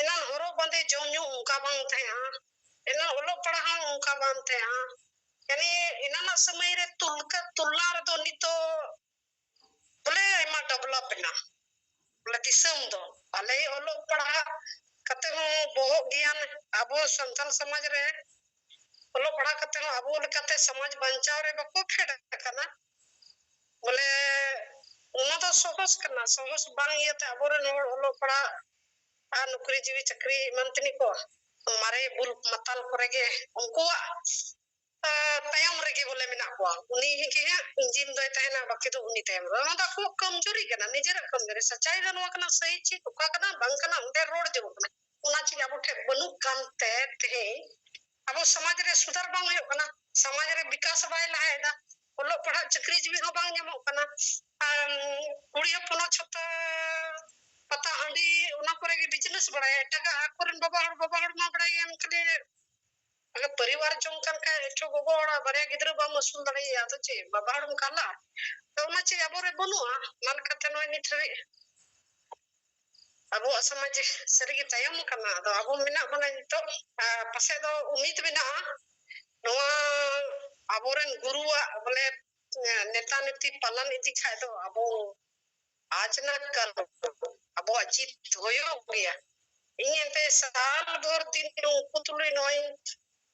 ᱮᱱᱟᱱ ᱦᱚᱨᱚᱜ ᱵᱟᱸᱫᱮ ᱡᱚᱢ ᱧᱩ ᱚᱱᱠᱟ ᱵᱟᱝ ᱛᱟᱦᱮᱸᱜᱼᱟ, ᱮᱱᱟᱱ ᱚᱞᱚᱜ ᱯᱟᱲᱦᱟᱣ ᱦᱚᱸ ᱚᱱᱠᱟ ᱵᱟᱝ ᱛᱟᱦᱮᱸᱜᱼᱟ᱾ ᱭᱟᱱᱤ ᱮᱱᱟᱱᱟᱜ ᱥᱚᱢᱚᱭ ᱨᱮ ᱛᱩᱞᱠᱟᱹ ᱛᱩᱞᱱᱟ ᱨᱮᱫᱚ ᱱᱤᱛᱚᱜ ᱵᱚᱞᱮ ᱟᱭᱢᱟ develop ᱮᱱᱟ᱾ ᱵᱚᱞᱮ ᱫᱤᱥᱚᱢ ᱫᱚ ᱵᱷᱟᱞᱮ ᱚᱞᱚᱜ ᱯᱟᱲᱦᱟᱜ ᱠᱟᱛᱮ ᱦᱚᱸ ᱵᱚᱦᱚᱜ ᱜᱮᱭᱟᱱ, ᱟᱵᱚ ᱥᱟᱱᱛᱟᱲ ᱥᱚᱢᱟᱡᱽ ᱨᱮ ᱚᱞᱚᱜ ᱯᱟᱲᱦᱟᱜ ᱠᱟᱛᱮ ᱦᱚᱸ ᱟᱵᱚ ᱞᱮᱠᱟᱛᱮ ᱥᱚᱢᱟᱡᱽ ᱵᱟᱧᱪᱟᱣ ᱨᱮ ᱵᱟᱠᱚ ᱯᱷᱮᱰ ᱟᱠᱟᱱᱟ᱾ ᱵᱚᱞᱮ ᱚᱱᱟ ᱫᱚ ᱥᱚᱦᱚᱡ ᱠᱟᱱᱟ᱾ ᱥᱚᱦᱚᱡ ᱵᱟᱝ ᱤᱭᱟᱹᱛᱮ ᱟᱵᱚᱨᱮᱱ ᱦᱚᱲ ᱚᱞᱚᱜ ᱯᱟᱲᱦᱟᱜ ᱟᱨ ᱱᱚᱠᱨᱤ ᱡᱤᱣᱤ ᱪᱟᱹᱠᱨᱤ ᱮᱢᱟᱱ ᱛᱮᱱᱤᱡ ᱠᱚ ᱢᱟᱨᱮ ᱵᱩᱞ ᱢᱟᱛᱟᱞ ᱠᱚᱨᱮ ᱜᱮ ᱩᱱᱠᱩᱣᱟᱜ, ᱟ, ᱛᱟᱭᱚᱢ ᱨᱮᱜᱮ ᱵᱚᱞᱮ ᱢᱮᱱᱟᱜ ᱠᱚᱣᱟ᱾ ᱩᱱᱤ ᱜᱮ ᱦᱟᱸᱜ engine ᱫᱚᱭ ᱛᱟᱦᱮᱱᱟ, ᱵᱟᱹᱠᱤ ᱫᱚ ᱩᱱᱤ ᱛᱟᱭᱚᱢ ᱨᱮ᱾ ᱚᱱᱟ ᱫᱚ ᱟᱠᱚᱣᱟᱜ ᱠᱚᱢᱡᱩᱨᱤ ᱠᱟᱱᱟ, ᱱᱤᱡᱮᱨᱟᱜ ᱠᱚᱢᱡᱩᱨᱤ᱾ ᱥᱟᱪᱟᱭ ᱫᱚ ᱱᱚᱣᱟ ᱠᱟᱱᱟ, ᱥᱟᱹᱦᱤ ᱪᱮᱫ ᱚᱠᱟ ᱠᱟᱱᱟ ᱵᱟᱝ ᱠᱟᱱᱟ ᱚᱸᱰᱮ ᱨᱚᱲ ᱡᱟᱹᱨᱩᱲ ᱠᱟᱱᱟ᱾ ᱚᱱᱟ ᱪᱮᱫ ᱟᱵᱚ ᱴᱷᱮᱱ ᱵᱟᱹᱱᱩᱜ ᱠᱟᱱ ᱛᱮ ᱛᱮᱦᱮᱧ ᱟᱵᱚ ᱥᱚᱢᱟᱡᱽ ᱨᱮ ᱥᱩᱫᱷᱟᱹᱨ ᱵᱟᱝ ᱦᱩᱭᱩᱜ ᱠᱟᱱᱟ, ᱥᱚᱢᱟᱡᱽ ᱨᱮ ᱵᱤᱠᱟᱥ ᱵᱟᱭ ᱞᱟᱦᱟᱭᱮᱫᱟ, ᱚᱞᱚᱜ ᱯᱟᱲᱦᱟᱜ ᱪᱟᱹᱠᱨᱤ ᱡᱤᱣᱤ ᱦᱚᱸ ᱵᱟᱝ ᱧᱟᱢᱚᱜ ᱠᱟᱱᱟ᱾ ᱟᱨ ᱠᱩᱲᱤ ᱦᱚᱯᱚᱱᱟᱜ ᱪᱷᱟᱛᱟ ᱯᱟᱛᱟ ᱦᱟᱺᱰᱤ ᱚᱱᱟ ᱠᱚᱨᱮ ᱜᱮ business ᱵᱟᱲᱟᱭᱟ᱾ ᱮᱴᱟᱜᱟᱜ ᱟᱠᱚᱨᱮᱱ ᱵᱟᱵᱟ ᱦᱚᱲ, ᱵᱟᱵᱟ ᱦᱚᱲ ᱢᱟ ᱵᱟᱲᱟᱭ ᱜᱮᱭᱟᱢ ᱠᱷᱟᱹᱞᱤ ᱟᱜᱮ ᱯᱚᱨᱤᱵᱟᱨ ᱪᱚᱝ ᱠᱟᱱ ᱠᱷᱟᱡ ᱪᱚ ᱜᱚᱜᱚ ᱦᱚᱲᱟᱜ ᱵᱟᱨᱭᱟ ᱜᱤᱫᱽᱨᱟᱹ ᱵᱟᱢ ᱟᱹᱥᱩᱞ ᱫᱟᱲᱮᱭᱟᱭᱟ, ᱟᱫᱚ ᱪᱮᱫ ᱵᱟᱵᱟ ᱦᱚᱲᱮᱢ ᱠᱟᱞᱟ? ᱛᱚ ᱚᱱᱟ ᱪᱮᱫ ᱟᱵᱚᱨᱮ ᱵᱟᱹᱱᱩᱜᱼᱟ᱾ ᱚᱱᱟ ᱞᱮᱠᱟᱛᱮ ᱱᱚᱜᱼᱚᱭ ᱱᱤᱛ ᱦᱟᱹᱵᱤᱡ ᱟᱵᱚᱣᱟᱜ ᱥᱚᱢᱟᱡᱽ ᱥᱟᱹᱨᱤᱜᱮ ᱛᱟᱭᱚᱢ ᱠᱟᱱᱟ᱾ ᱟᱫᱚ ᱟᱵᱚ ᱢᱮᱱᱟᱜ ᱵᱚᱱᱟ ᱱᱤᱛᱚᱜ, ᱟᱨ ᱯᱟᱥᱮᱡ ᱫᱚ ᱩᱢᱤᱫ ᱢᱮᱱᱟᱜᱼᱟ ᱱᱚᱣᱟ ᱟᱵᱚᱨᱮᱱ ᱜᱩᱨᱩᱣᱟᱜ ᱵᱚᱞᱮ ᱱᱮᱛᱟ ᱱᱤᱛᱤ ᱯᱟᱞᱚᱱ ᱤᱫᱤ ᱠᱷᱟᱡ ᱫᱚ ᱟᱵᱚ ᱟᱡᱽ ᱱᱟ ᱠᱟᱞ ᱟᱵᱚᱣᱟᱜ ᱡᱤᱛ ᱦᱩᱭᱩᱜ ᱜᱮᱭᱟ᱾ ᱤᱧ ᱮᱱᱛᱮ ᱥᱟᱞ ᱵᱷᱳᱨ ᱫᱤᱱ ᱩᱱᱠᱩ ᱛᱩᱞᱩᱡ ᱱᱚᱜᱼᱚᱭ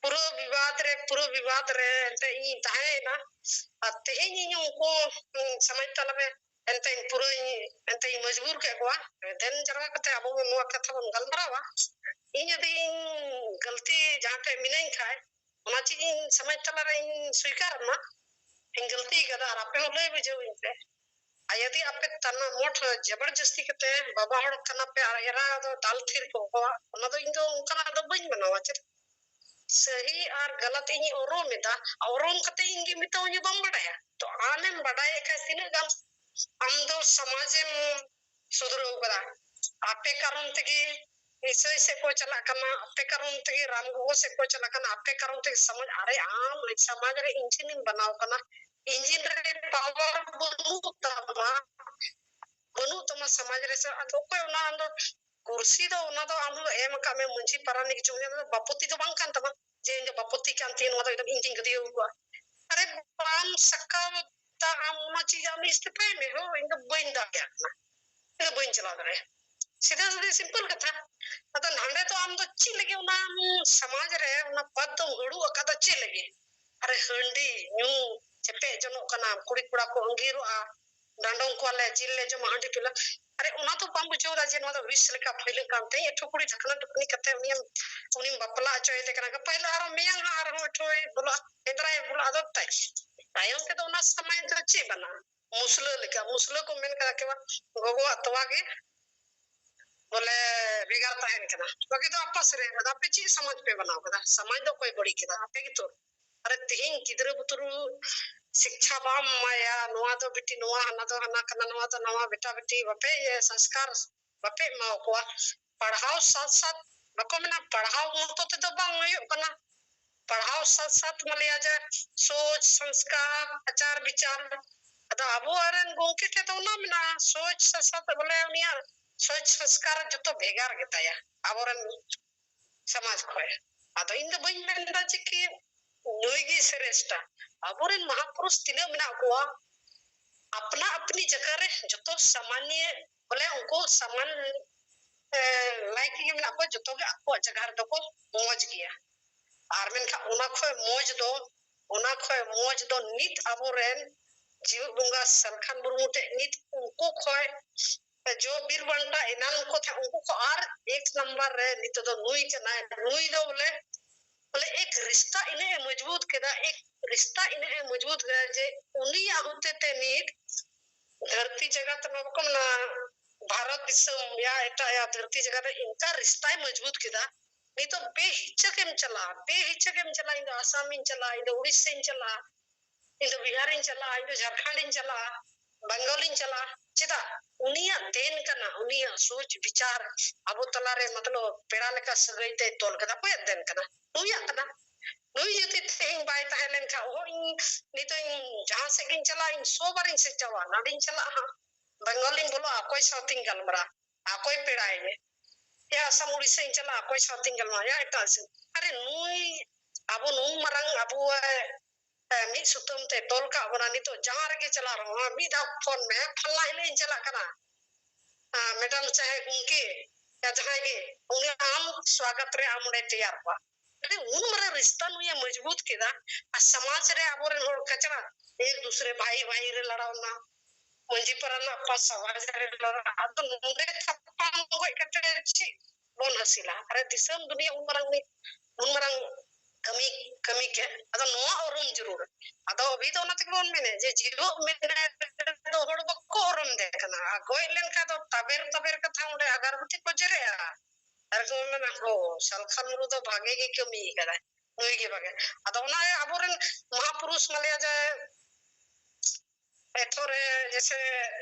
ᱯᱩᱨᱟᱹ ᱵᱤᱵᱟᱫ ᱨᱮ, ᱯᱩᱨᱟᱹ ᱵᱤᱵᱟᱫ ᱨᱮ ᱮᱱᱛᱮ ᱤᱧᱤᱧ ᱛᱟᱦᱮᱸᱭᱮᱱᱟ᱾ ᱟᱨ ᱛᱮᱦᱮᱧ ᱤᱧ ᱩᱱᱠᱩ, ᱦᱩᱸ, ᱥᱚᱢᱟᱡᱽ ᱛᱟᱞᱟᱨᱮ ᱮᱱᱛᱮ ᱤᱧ ᱯᱩᱨᱟᱹᱧ, ᱮᱱᱛᱮ ᱤᱧ ᱢᱚᱡᱽᱵᱩᱨ ᱠᱮᱫ ᱠᱚᱣᱟ᱾ ᱫᱮᱱ ᱡᱟᱨᱣᱟ ᱠᱟᱛᱮ ᱟᱵᱚ ᱵᱚᱱ ᱱᱚᱣᱟ ᱠᱟᱛᱷᱟ ᱵᱚᱱ ᱜᱟᱞᱢᱟᱨᱟᱣᱟ᱾ ᱤᱧ ᱡᱩᱫᱤ ᱤᱧ ᱜᱟᱹᱞᱛᱤ ᱡᱟᱦᱟᱸ ᱴᱷᱮᱡ ᱢᱤᱱᱟᱹᱧ ᱠᱷᱟᱡ, ᱚᱱᱟ ᱪᱮᱫ ᱤᱧ ᱥᱚᱢᱟᱡᱽ ᱛᱟᱞᱟᱨᱮ ᱤᱧ ᱥᱣᱤᱠᱟᱨ ᱢᱟ, ᱤᱧ ᱜᱟᱹᱞᱛᱤ ᱠᱟᱫᱟ, ᱟᱨ ᱟᱯᱮ ᱦᱚᱸ ᱞᱟᱹᱭ ᱵᱩᱡᱷᱟᱹᱣ ᱤᱧ ᱯᱮ᱾ ᱟᱨ ᱡᱩᱫᱤ ᱟᱯᱮ ᱛᱟᱱᱟ ᱢᱚᱴ ᱡᱟᱵᱟᱨ ᱡᱟᱹᱥᱛᱤ ᱠᱟᱛᱮ ᱵᱟᱵᱟ ᱦᱚᱲ ᱠᱟᱱᱟ ᱯᱮ ᱟᱨ ᱮᱨᱟ ᱫᱚ ᱫᱟᱞ ᱛᱷᱤᱨ ᱠᱚ ᱦᱚᱦᱚᱣᱟ, ᱚᱱᱟ ᱫᱚ ᱤᱧ ᱫᱚ ᱚᱱᱠᱟᱱᱟᱜ ᱫᱚ ᱵᱟᱹᱧ ᱢᱟᱱᱟᱣᱟ᱾ ᱪᱮᱫ ᱥᱟᱹᱦᱤ ᱟᱨ ᱜᱟᱞᱟᱛ ᱤᱧ ᱚᱨᱚᱢ ᱮᱫᱟ, ᱚᱨᱚᱢ ᱠᱟᱛᱮ ᱤᱧ ᱜᱮ ᱢᱮᱛᱟᱣᱟᱹᱧᱟ ᱵᱟᱢ ᱵᱟᱰᱟᱭᱟ᱾ ᱛᱚ ᱟᱢᱮᱢ ᱵᱟᱰᱟᱭᱮᱫ ᱠᱷᱟᱡ ᱛᱤᱱᱟᱹᱜ ᱜᱟᱱ ᱟᱢ ᱫᱚ ᱥᱚᱢᱟᱡᱮᱢ ᱥᱩᱫᱷᱨᱟᱹᱣ ᱠᱟᱫᱟ? ᱟᱯᱮ ᱠᱟᱨᱚᱱ ᱛᱮᱜᱮ ᱤᱥᱟᱹᱭ ᱥᱮᱫ ᱠᱚ ᱪᱟᱞᱟᱜ ᱠᱟᱱᱟ, ᱟᱯᱮ ᱠᱟᱨᱚᱱ ᱛᱮᱜᱮ ᱨᱟᱢ ᱜᱚᱜᱚ ᱥᱮᱫ ᱠᱚ ᱪᱟᱞᱟᱜ ᱠᱟᱱᱟ, ᱟᱯᱮ ᱠᱟᱨᱚᱱ ᱛᱮᱜᱮ ᱥᱚᱢᱟᱡᱽ, ᱟᱨᱮ ᱟᱢ ᱥᱚᱢᱟᱡᱽ ᱨᱮ engine ᱮᱢ ᱵᱮᱱᱟᱣ ᱠᱟᱱᱟ, engine ᱨᱮ power ᱵᱟᱹᱱᱩᱜ ᱛᱟᱢᱟ, ᱵᱟᱹᱱᱩᱜ ᱛᱟᱢᱟ ᱥᱚᱢᱟᱡᱽ ᱨᱮ, ᱥᱮ ᱟᱫᱚ ᱚᱠᱚᱭ ᱚᱱᱟ ᱟᱢ ᱫᱚ ᱠᱩᱨᱥᱤ ᱫᱚ ᱚᱱᱟ ᱫᱚ ᱟᱢ ᱫᱚ ᱮᱢ ᱟᱠᱟᱫ ᱢᱮ ᱢᱟᱹᱡᱷᱤ ᱯᱟᱨᱟᱱᱤᱠ ᱪᱚᱝ, ᱚᱱᱟ ᱫᱚ ᱵᱟᱯᱚᱛᱤ ᱫᱚ ᱵᱟᱝ ᱠᱟᱱ ᱛᱟᱢᱟ ᱡᱮ ᱤᱧ ᱫᱚ ᱵᱟᱯᱚᱛᱤ ᱠᱟᱱ ᱛᱤᱧ ᱱᱚᱣᱟ ᱫᱚ ᱮᱠᱫᱚᱢ ᱤᱧ ᱜᱤᱧ ᱜᱟᱹᱫᱟᱹᱭᱟᱹᱣ ᱠᱚᱣᱟ᱾ ᱟᱨᱮ ᱵᱟᱢ ᱥᱟᱠᱟᱣ ᱫᱟ ᱟᱢ ᱚᱱᱟ ᱪᱮᱫ ᱟᱢ ᱤᱥᱛᱤᱯᱷᱟᱭ ᱢᱮ, ᱦᱳ ᱤᱧ ᱫᱚ ᱵᱟᱹᱧ ᱫᱟᱲᱮᱭᱟᱜ ᱠᱟᱱᱟ, ᱤᱧ ᱫᱚ ᱵᱟᱹᱧ ᱪᱟᱞᱟᱣ ᱫᱟᱲᱮᱭᱟᱜᱼᱟ᱾ ᱥᱤᱫᱷᱟᱹ ᱥᱤᱫᱷᱟᱹ simple ᱠᱟᱛᱷᱟ᱾ ᱟᱫᱚ ᱱᱚᱰᱮ ᱫᱚ ᱟᱢ ᱫᱚ ᱪᱮᱫ ᱞᱟᱹᱜᱤᱫ ᱚᱱᱟ ᱥᱚᱢᱟᱡᱽ ᱨᱮ ᱚᱱᱟ ᱯᱚᱫ ᱫᱚᱢ ᱦᱟᱹᱲᱩ ᱟᱠᱟᱫᱟ ᱪᱮᱫ ᱞᱟᱹᱜᱤᱫ? ᱟᱨᱮ ᱦᱟᱺᱰᱤ ᱧᱩ ᱪᱮᱯᱮᱡ ᱡᱚᱱᱚᱜ ᱠᱟᱱᱟ, ᱠᱩᱲᱤ ᱠᱚᱲᱟ ᱠᱚ ᱟᱸᱜᱤᱨᱚᱜᱼᱟ, ᱰᱟᱸᱰᱚᱢ ᱠᱚᱣᱟᱞᱮ, ᱡᱤᱞ ᱞᱮ ᱡᱚᱢᱟ, ᱦᱟᱺᱰᱤ ᱯᱤᱞᱟ᱾ ᱟᱨᱮ, ᱚᱱᱟ ᱫᱚ ᱵᱟᱢ ᱵᱩᱡᱷᱟᱹᱣ ᱫᱟ ᱡᱮ ᱱᱚᱣᱟ ᱫᱚ ᱵᱤᱥ ᱞᱮᱠᱟ ᱯᱷᱟᱹᱭᱞᱟᱹᱜ ᱠᱟᱱ ᱛᱮ? ᱮᱴᱷᱩ ᱠᱩᱲᱤ ᱰᱷᱟᱠᱱᱟ ᱰᱷᱩᱠᱱᱤ ᱠᱟᱛᱮ ᱩᱱᱤᱭᱮᱢ, ᱩᱱᱤᱢ ᱵᱟᱯᱞᱟ ᱦᱚᱪᱚᱭᱮ ᱛᱮ ᱠᱟᱱᱟ, ᱜᱟᱯᱟ ᱦᱤᱞᱳᱜ ᱟᱨᱦᱚᱸ ᱢᱮᱭᱟᱝ ᱦᱟᱸᱜ ᱟᱨᱦᱚᱸ ᱮᱴᱷᱩᱭ ᱵᱚᱞᱚᱜᱼᱟ, ᱮᱸᱫᱽᱨᱟᱭ ᱵᱚᱞᱚᱜᱼᱟ, ᱟᱫᱚ ᱛᱟᱭ-, ᱛᱟᱭᱚᱢ ᱛᱮᱫᱚ ᱚᱱᱟ ᱥᱚᱢᱟᱡᱽ ᱫᱚ ᱪᱮᱫ ᱵᱟᱱᱟ? ᱢᱩᱥᱞᱟᱹ ᱞᱮᱠᱟ, ᱢᱩᱥᱞᱟᱹ ᱠᱚ ᱢᱮᱱ ᱠᱟᱫᱟ ᱠᱤ ᱵᱟᱝ, ᱜᱚᱜᱚᱣᱟᱜ ᱛᱚᱣᱟ ᱜᱮ ᱵᱚᱞᱮ ᱵᱷᱮᱜᱟᱨ ᱛᱟᱦᱮᱱ ᱠᱟᱱᱟ, ᱵᱟᱠᱤ ᱫᱚ ᱟᱯᱟᱥ ᱨᱮ᱾ ᱟᱫᱚ ᱟᱯᱮ ᱪᱮᱫ ᱥᱚᱢᱟᱡᱽ ᱯᱮ ᱵᱮᱱᱟᱣ ᱠᱟᱫᱟ? ᱥᱚᱢᱟᱡᱽ ᱫᱚ ᱚᱠᱚᱭ ᱵᱟᱹᱲᱤᱡ ᱠᱮᱫᱟ? ᱟᱯᱮ ᱜᱮᱛᱚ᱾ ᱟᱨᱮ, ᱛᱮᱦᱮᱧ ᱜᱤᱫᱽᱨᱟᱹ ᱵᱩᱛᱨᱩ ᱥᱤᱠᱪᱷᱟ ᱵᱟᱢ ᱮᱢᱟᱭᱟ, ᱱᱚᱣᱟ ᱫᱚ ᱵᱤᱴᱤ ᱱᱚᱣᱟ, ᱦᱟᱱᱟ ᱫᱚ ᱦᱟᱱᱟ ᱠᱟᱱᱟ, ᱱᱚᱣᱟ ᱫᱚ ᱱᱟᱣᱟ, ᱵᱮᱴᱟ ᱵᱤᱴᱤ ᱵᱟᱯᱮ ᱤᱭᱟᱹ ᱥᱚᱝᱥᱠᱟᱨ ᱵᱟᱯᱮ ᱮᱢᱟ ᱠᱚᱣᱟ᱾ ᱯᱟᱲᱦᱟᱣ ᱥᱟᱛ ᱥᱟᱛ, ᱵᱟᱠᱚ ᱢᱮᱱᱟ ᱯᱟᱲᱦᱟᱣ ᱢᱚᱛᱚ ᱛᱮᱫᱚ ᱵᱟᱝ ᱦᱩᱭᱩᱜ ᱠᱟᱱᱟ, ᱯᱟᱲᱦᱟᱣ ᱥᱟᱛ ᱥᱟᱛ ᱢᱟᱱᱮ ᱡᱮ ᱥᱳᱪ, ᱥᱚᱝᱥᱠᱟᱨ, ᱟᱪᱟᱨ ᱵᱤᱪᱟᱨ᱾ ᱟᱫᱚ ᱟᱵᱚ ᱨᱮᱱ ᱜᱚᱢᱠᱮ ᱴᱷᱮᱱ ᱫᱚ ᱚᱱᱟ ᱢᱮᱱᱟᱜᱼᱟ, ᱥᱳᱪ ᱥᱟᱛ ᱥᱟᱛ ᱵᱚᱞᱮ ᱩᱱᱤᱭᱟᱜ ᱥᱳᱪ ᱥᱚᱝᱥᱠᱟᱨ ᱡᱚᱛᱚ ᱵᱷᱮᱜᱟᱨ ᱜᱮᱛᱟᱭᱟ ᱟᱵᱚᱨᱮᱱ ᱥᱚᱢᱟᱡᱽ ᱠᱷᱚᱱ᱾ ᱟᱫᱚ ᱤᱧ ᱫᱚ ᱵᱟᱹᱧ ᱢᱮᱱᱫᱟ ᱡᱮ ᱠᱤ ᱱᱩᱭ ᱜᱮ ᱥᱨᱮᱥᱴᱟ᱾ ᱟᱵᱚᱨᱮᱱ ᱢᱟᱦᱟᱯᱩᱨᱩᱥ ᱛᱤᱱᱟᱹᱜ ᱢᱮᱱᱟᱜ ᱠᱚᱣᱟ, ᱟᱯᱱᱟ ᱟᱯᱱᱤ ᱡᱟᱭᱜᱟ ᱨᱮ ᱡᱚᱛᱚ ᱥᱟᱢᱟᱱᱭᱚ, ᱵᱚᱞᱮ ᱩᱱᱠᱩ ᱥᱟᱢᱟᱱ, ᱮ, ᱞᱟᱭᱤᱠ ᱜᱮ ᱢᱮᱱᱟᱜ ᱠᱚᱣᱟ, ᱡᱚᱛᱚ ᱜᱮ ᱟᱠᱚᱣᱟᱜ ᱡᱟᱭᱜᱟ ᱨᱮᱫᱚ ᱠᱚ ᱢᱚᱡᱽ ᱜᱮᱭᱟ᱾ ᱟᱨ ᱢᱮᱱᱠᱷᱟᱱ ᱚᱱᱟ ᱠᱷᱚᱱ ᱢᱚᱡᱽ ᱫᱚ, ᱚᱱᱟ ᱠᱷᱚᱱ ᱢᱚᱡᱽ ᱫᱚ ᱱᱤᱛ ᱟᱵᱚᱨᱮᱱ ᱡᱤᱣᱮᱫ ᱵᱚᱸᱜᱟ ᱥᱟᱞᱠᱷᱟᱱ ᱢᱩᱨᱢᱩ ᱴᱷᱮᱱ ᱱᱤᱛ ᱩᱱᱠᱩ ᱠᱷᱚᱱ ᱡᱚ ᱵᱤᱨ ᱵᱟᱱᱴᱟ ᱮᱱᱟᱱ ᱠᱚ ᱛᱟᱦᱮᱸ, ᱩᱱᱠᱩ ᱠᱚ ᱟᱨ ᱮᱠ ᱱᱟᱢᱵᱟᱨ ᱨᱮ ᱱᱤᱛᱚᱜ ᱫᱚ ᱱᱩᱭ ᱠᱟᱱᱟᱭ᱾ ᱱᱩᱭ ᱫᱚ ᱵᱚᱞᱮ, ᱵᱚᱞᱮ ᱮᱠ ᱨᱤᱥᱛᱟ ᱤᱱᱟᱹᱜ ᱮ ᱢᱚᱡᱽᱵᱩᱛ ᱠᱮᱫᱟ, ᱮᱠ ᱨᱤᱥᱛᱟ ᱤᱱᱟᱹᱜ ᱮ ᱢᱚᱡᱽᱵᱩᱛ ᱠᱮᱫᱟ ᱡᱮ ᱩᱱᱤᱭᱟᱜ ᱦᱚᱛᱮ ᱛᱮ ᱱᱤᱛ ᱫᱷᱟᱹᱨᱛᱤ ᱡᱟᱜᱟᱛ ᱨᱮ ᱵᱟᱠᱚ ᱢᱮᱱᱟ, ᱵᱷᱟᱨᱚᱛ ᱫᱤᱥᱚᱢ ᱭᱟ ᱮᱴᱟᱜ ᱭᱟ ᱫᱷᱟᱹᱨᱛᱤ ᱡᱟᱜᱟᱛ ᱨᱮ ᱤᱱᱠᱟ ᱨᱤᱥᱛᱟᱭ ᱢᱚᱡᱽᱵᱩᱛ ᱠᱮᱫᱟ᱾ ᱱᱤᱛᱚᱜ ᱵᱮᱦᱤᱪᱟᱹᱠ ᱮᱢ ᱪᱟᱞᱟᱜᱼᱟ, ᱵᱮᱦᱤᱪᱟᱹᱠ ᱮᱢ ᱪᱟᱞᱟᱜᱼᱟ, ᱤᱧ ᱫᱚ ᱟᱥᱟᱢᱤᱧ ᱪᱟᱞᱟᱜᱼᱟ, ᱤᱧ ᱫᱚ ᱩᱲᱤᱥᱥᱟᱧ ᱪᱟᱞᱟᱜᱼᱟ, ᱤᱧ ᱫᱚ ᱵᱤᱦᱟᱨᱤᱧ ᱪᱟᱞᱟᱜᱼᱟ, ᱤᱧ ᱫᱚ ᱡᱷᱟᱲᱠᱷᱚᱸᱰᱤᱧ ᱪᱟᱞᱟᱜᱼᱟ, ᱵᱮᱝᱜᱚᱞᱤᱧ ᱪᱟᱞᱟᱜᱼᱟ᱾ ᱪᱮᱫᱟᱜ? ᱩᱱᱤᱭᱟᱜ ᱫᱮᱱ ᱠᱟᱱᱟ, ᱩᱱᱤᱭᱟᱜ ᱥᱳᱪ ᱵᱤᱪᱟᱨ ᱟᱵᱚ ᱛᱟᱞᱟᱨᱮ ᱢᱚᱛᱞᱚᱵ ᱯᱮᱲᱟ ᱞᱮᱠᱟ ᱥᱟᱹᱜᱟᱹᱭ ᱛᱮᱭ ᱛᱚᱞ ᱠᱟᱫᱟ᱾ ᱚᱠᱚᱭᱟᱜ ᱫᱮᱱ ᱠᱟᱱᱟ? ᱱᱩᱭᱟᱜ ᱠᱟᱱᱟ᱾ ᱱᱩᱭ ᱡᱩᱫᱤ ᱛᱮᱦᱮᱧ ᱵᱟᱭ ᱛᱟᱦᱮᱸ ᱞᱮᱱᱠᱷᱟᱱ, ᱚᱦᱚ, ᱤᱧ ᱱᱤᱛᱚᱜ ᱤᱧ ᱡᱟᱦᱟᱸ ᱥᱮᱫ ᱜᱤᱧ ᱪᱟᱞᱟᱜ, ᱤᱧ ᱥᱚ ᱵᱟᱨᱤᱧ ᱥᱮᱡᱟᱣᱟ, ᱱᱟᱰᱤᱧ ᱪᱟᱞᱟᱜᱼᱟ ᱦᱟᱸᱜ, ᱵᱮᱝᱜᱚᱞᱤᱧ ᱵᱚᱞᱚᱜᱼᱟ, ᱚᱠᱚᱭ ᱥᱟᱶᱛᱤᱧ ᱜᱟᱞᱢᱟᱨᱟᱜᱼᱟ, ᱚᱠᱚᱭ ᱯᱮᱲᱟᱭᱮᱧᱟ? ᱭᱟ ᱟᱥᱟᱢ ᱩᱲᱤᱥᱥᱟᱧ ᱪᱟᱞᱟᱜᱼᱟ, ᱚᱠᱚᱭ ᱥᱟᱶᱛᱤᱧ ᱜᱟᱞᱢᱟᱨᱟᱜᱼᱟ? ᱭᱟ ᱮᱴᱟᱜ ᱥᱮᱫ᱾ ᱟᱨᱮ ᱱᱩᱭ ᱟᱵᱚ ᱱᱩᱱ ᱢᱟᱨᱟᱝ ᱟᱵᱚᱣᱟᱜ, ᱮ, ᱢᱤᱫ ᱥᱩᱛᱟᱹᱢ ᱛᱮ ᱛᱚᱞ ᱠᱟᱜ ᱵᱚᱱᱟ, ᱱᱤᱛᱚᱜ ᱡᱟᱦᱟᱸ ᱨᱮᱜᱮ ᱪᱟᱞᱟᱜ ᱨᱮᱦᱚᱸ ᱢᱤᱫ ᱫᱷᱟᱣ ᱯᱷᱳᱱ ᱢᱮ, ᱯᱷᱟᱞᱱᱟ ᱦᱤᱞᱳᱜ ᱤᱧ ᱪᱟᱞᱟᱜ ᱠᱟᱱᱟ, ᱟ, ᱢᱮᱰᱟᱢ ᱪᱟᱦᱮ ᱜᱚᱢᱠᱮ, ᱭᱟ ᱡᱟᱦᱟᱸᱭ ᱜᱮ, ᱩᱱᱤ ᱟᱢ ᱥᱣᱟᱜᱚᱛ ᱨᱮ ᱟᱢ ᱚᱸᱰᱮ ᱛᱮᱭᱟᱨ ᱠᱚᱣᱟ᱾ ᱟᱨᱮ ᱩᱱ ᱢᱟᱨᱟᱝ ᱨᱤᱥᱛᱟ ᱱᱩᱭᱮ ᱢᱚᱡᱽᱵᱩᱛ ᱠᱮᱫᱟ, ᱟᱨ ᱥᱚᱢᱟᱡᱽ ᱨᱮ ᱟᱵᱚᱨᱮᱱ ᱦᱚᱲ ᱠᱟᱪᱲᱟ, ᱮᱠ ᱫᱩᱥᱨᱮ ᱵᱷᱟᱭ ᱵᱷᱟᱭ ᱨᱮ ᱞᱟᱲᱟᱣ ᱮᱱᱟ, ᱢᱟᱹᱡᱷᱤ ᱯᱟᱨᱟᱱᱤᱠ ᱯᱟᱥ ᱥᱟᱣᱟ ᱡᱟᱦᱮᱨ ᱞᱟᱨᱟ, ᱟᱫᱚ ᱱᱚᱰᱮ ᱛᱟᱯᱟᱢ ᱜᱚᱡ ᱠᱟᱛᱮ ᱪᱮᱫ ᱵᱚᱱ ᱦᱟᱹᱥᱤᱞᱟ? ᱟᱨᱮ ᱫᱤᱥᱚᱢ ᱫᱩᱱᱤᱭᱟᱹ ᱩᱱ ᱢᱟᱨᱟᱝ ᱢᱤᱫ, ᱩᱱ ᱢᱟᱨᱟᱝ ᱠᱟᱹᱢᱤ, ᱠᱟᱹᱢᱤ ᱜᱮ᱾ ᱟᱫᱚ ᱱᱚᱣᱟ ᱩᱨᱩᱢ ᱡᱟᱹᱨᱩᱲ᱾ ᱟᱫᱚ ᱟᱵᱚ ᱫᱚ ᱚᱱᱟ ᱛᱮᱜᱮ ᱵᱚᱱ ᱢᱮᱱᱟ ᱡᱮ ᱡᱤᱣᱮᱫ ᱢᱮᱱᱟᱭ ᱨᱮᱫᱚ ᱦᱚᱲ ᱵᱟᱠᱚ ᱩᱨᱩᱢ ᱫᱮ ᱠᱟᱱᱟ, ᱟᱨ ᱜᱚᱡ ᱞᱮᱱᱠᱷᱟᱱ ᱫᱚ ᱛᱟᱵᱮᱨ ᱛᱟᱵᱮᱨ ᱠᱟᱛᱷᱟ ᱚᱸᱰᱮ ᱟᱜᱟᱨᱵᱟᱹᱛᱤ ᱠᱚ ᱡᱮᱨᱮᱜᱼᱟ᱾ ᱟᱨ ᱠᱚ ᱢᱮᱱᱟ, "ᱦᱳ, ᱥᱟᱞᱠᱷᱟᱱ ᱢᱩᱨᱢᱩ ᱫᱚ ᱵᱷᱟᱜᱮ ᱜᱮ ᱠᱟᱹᱢᱤ ᱠᱟᱫᱟᱭ, ᱱᱩᱭ ᱜᱮ ᱵᱷᱟᱜᱮ᱾" ᱟᱫᱚ ᱚᱱᱟ ᱟᱵᱚᱨᱮᱱ ᱢᱚᱦᱟᱯᱩᱨᱩᱥ ᱢᱟᱱᱮ ᱡᱮ ᱮᱛᱚ ᱨᱮ ᱡᱮᱥᱮ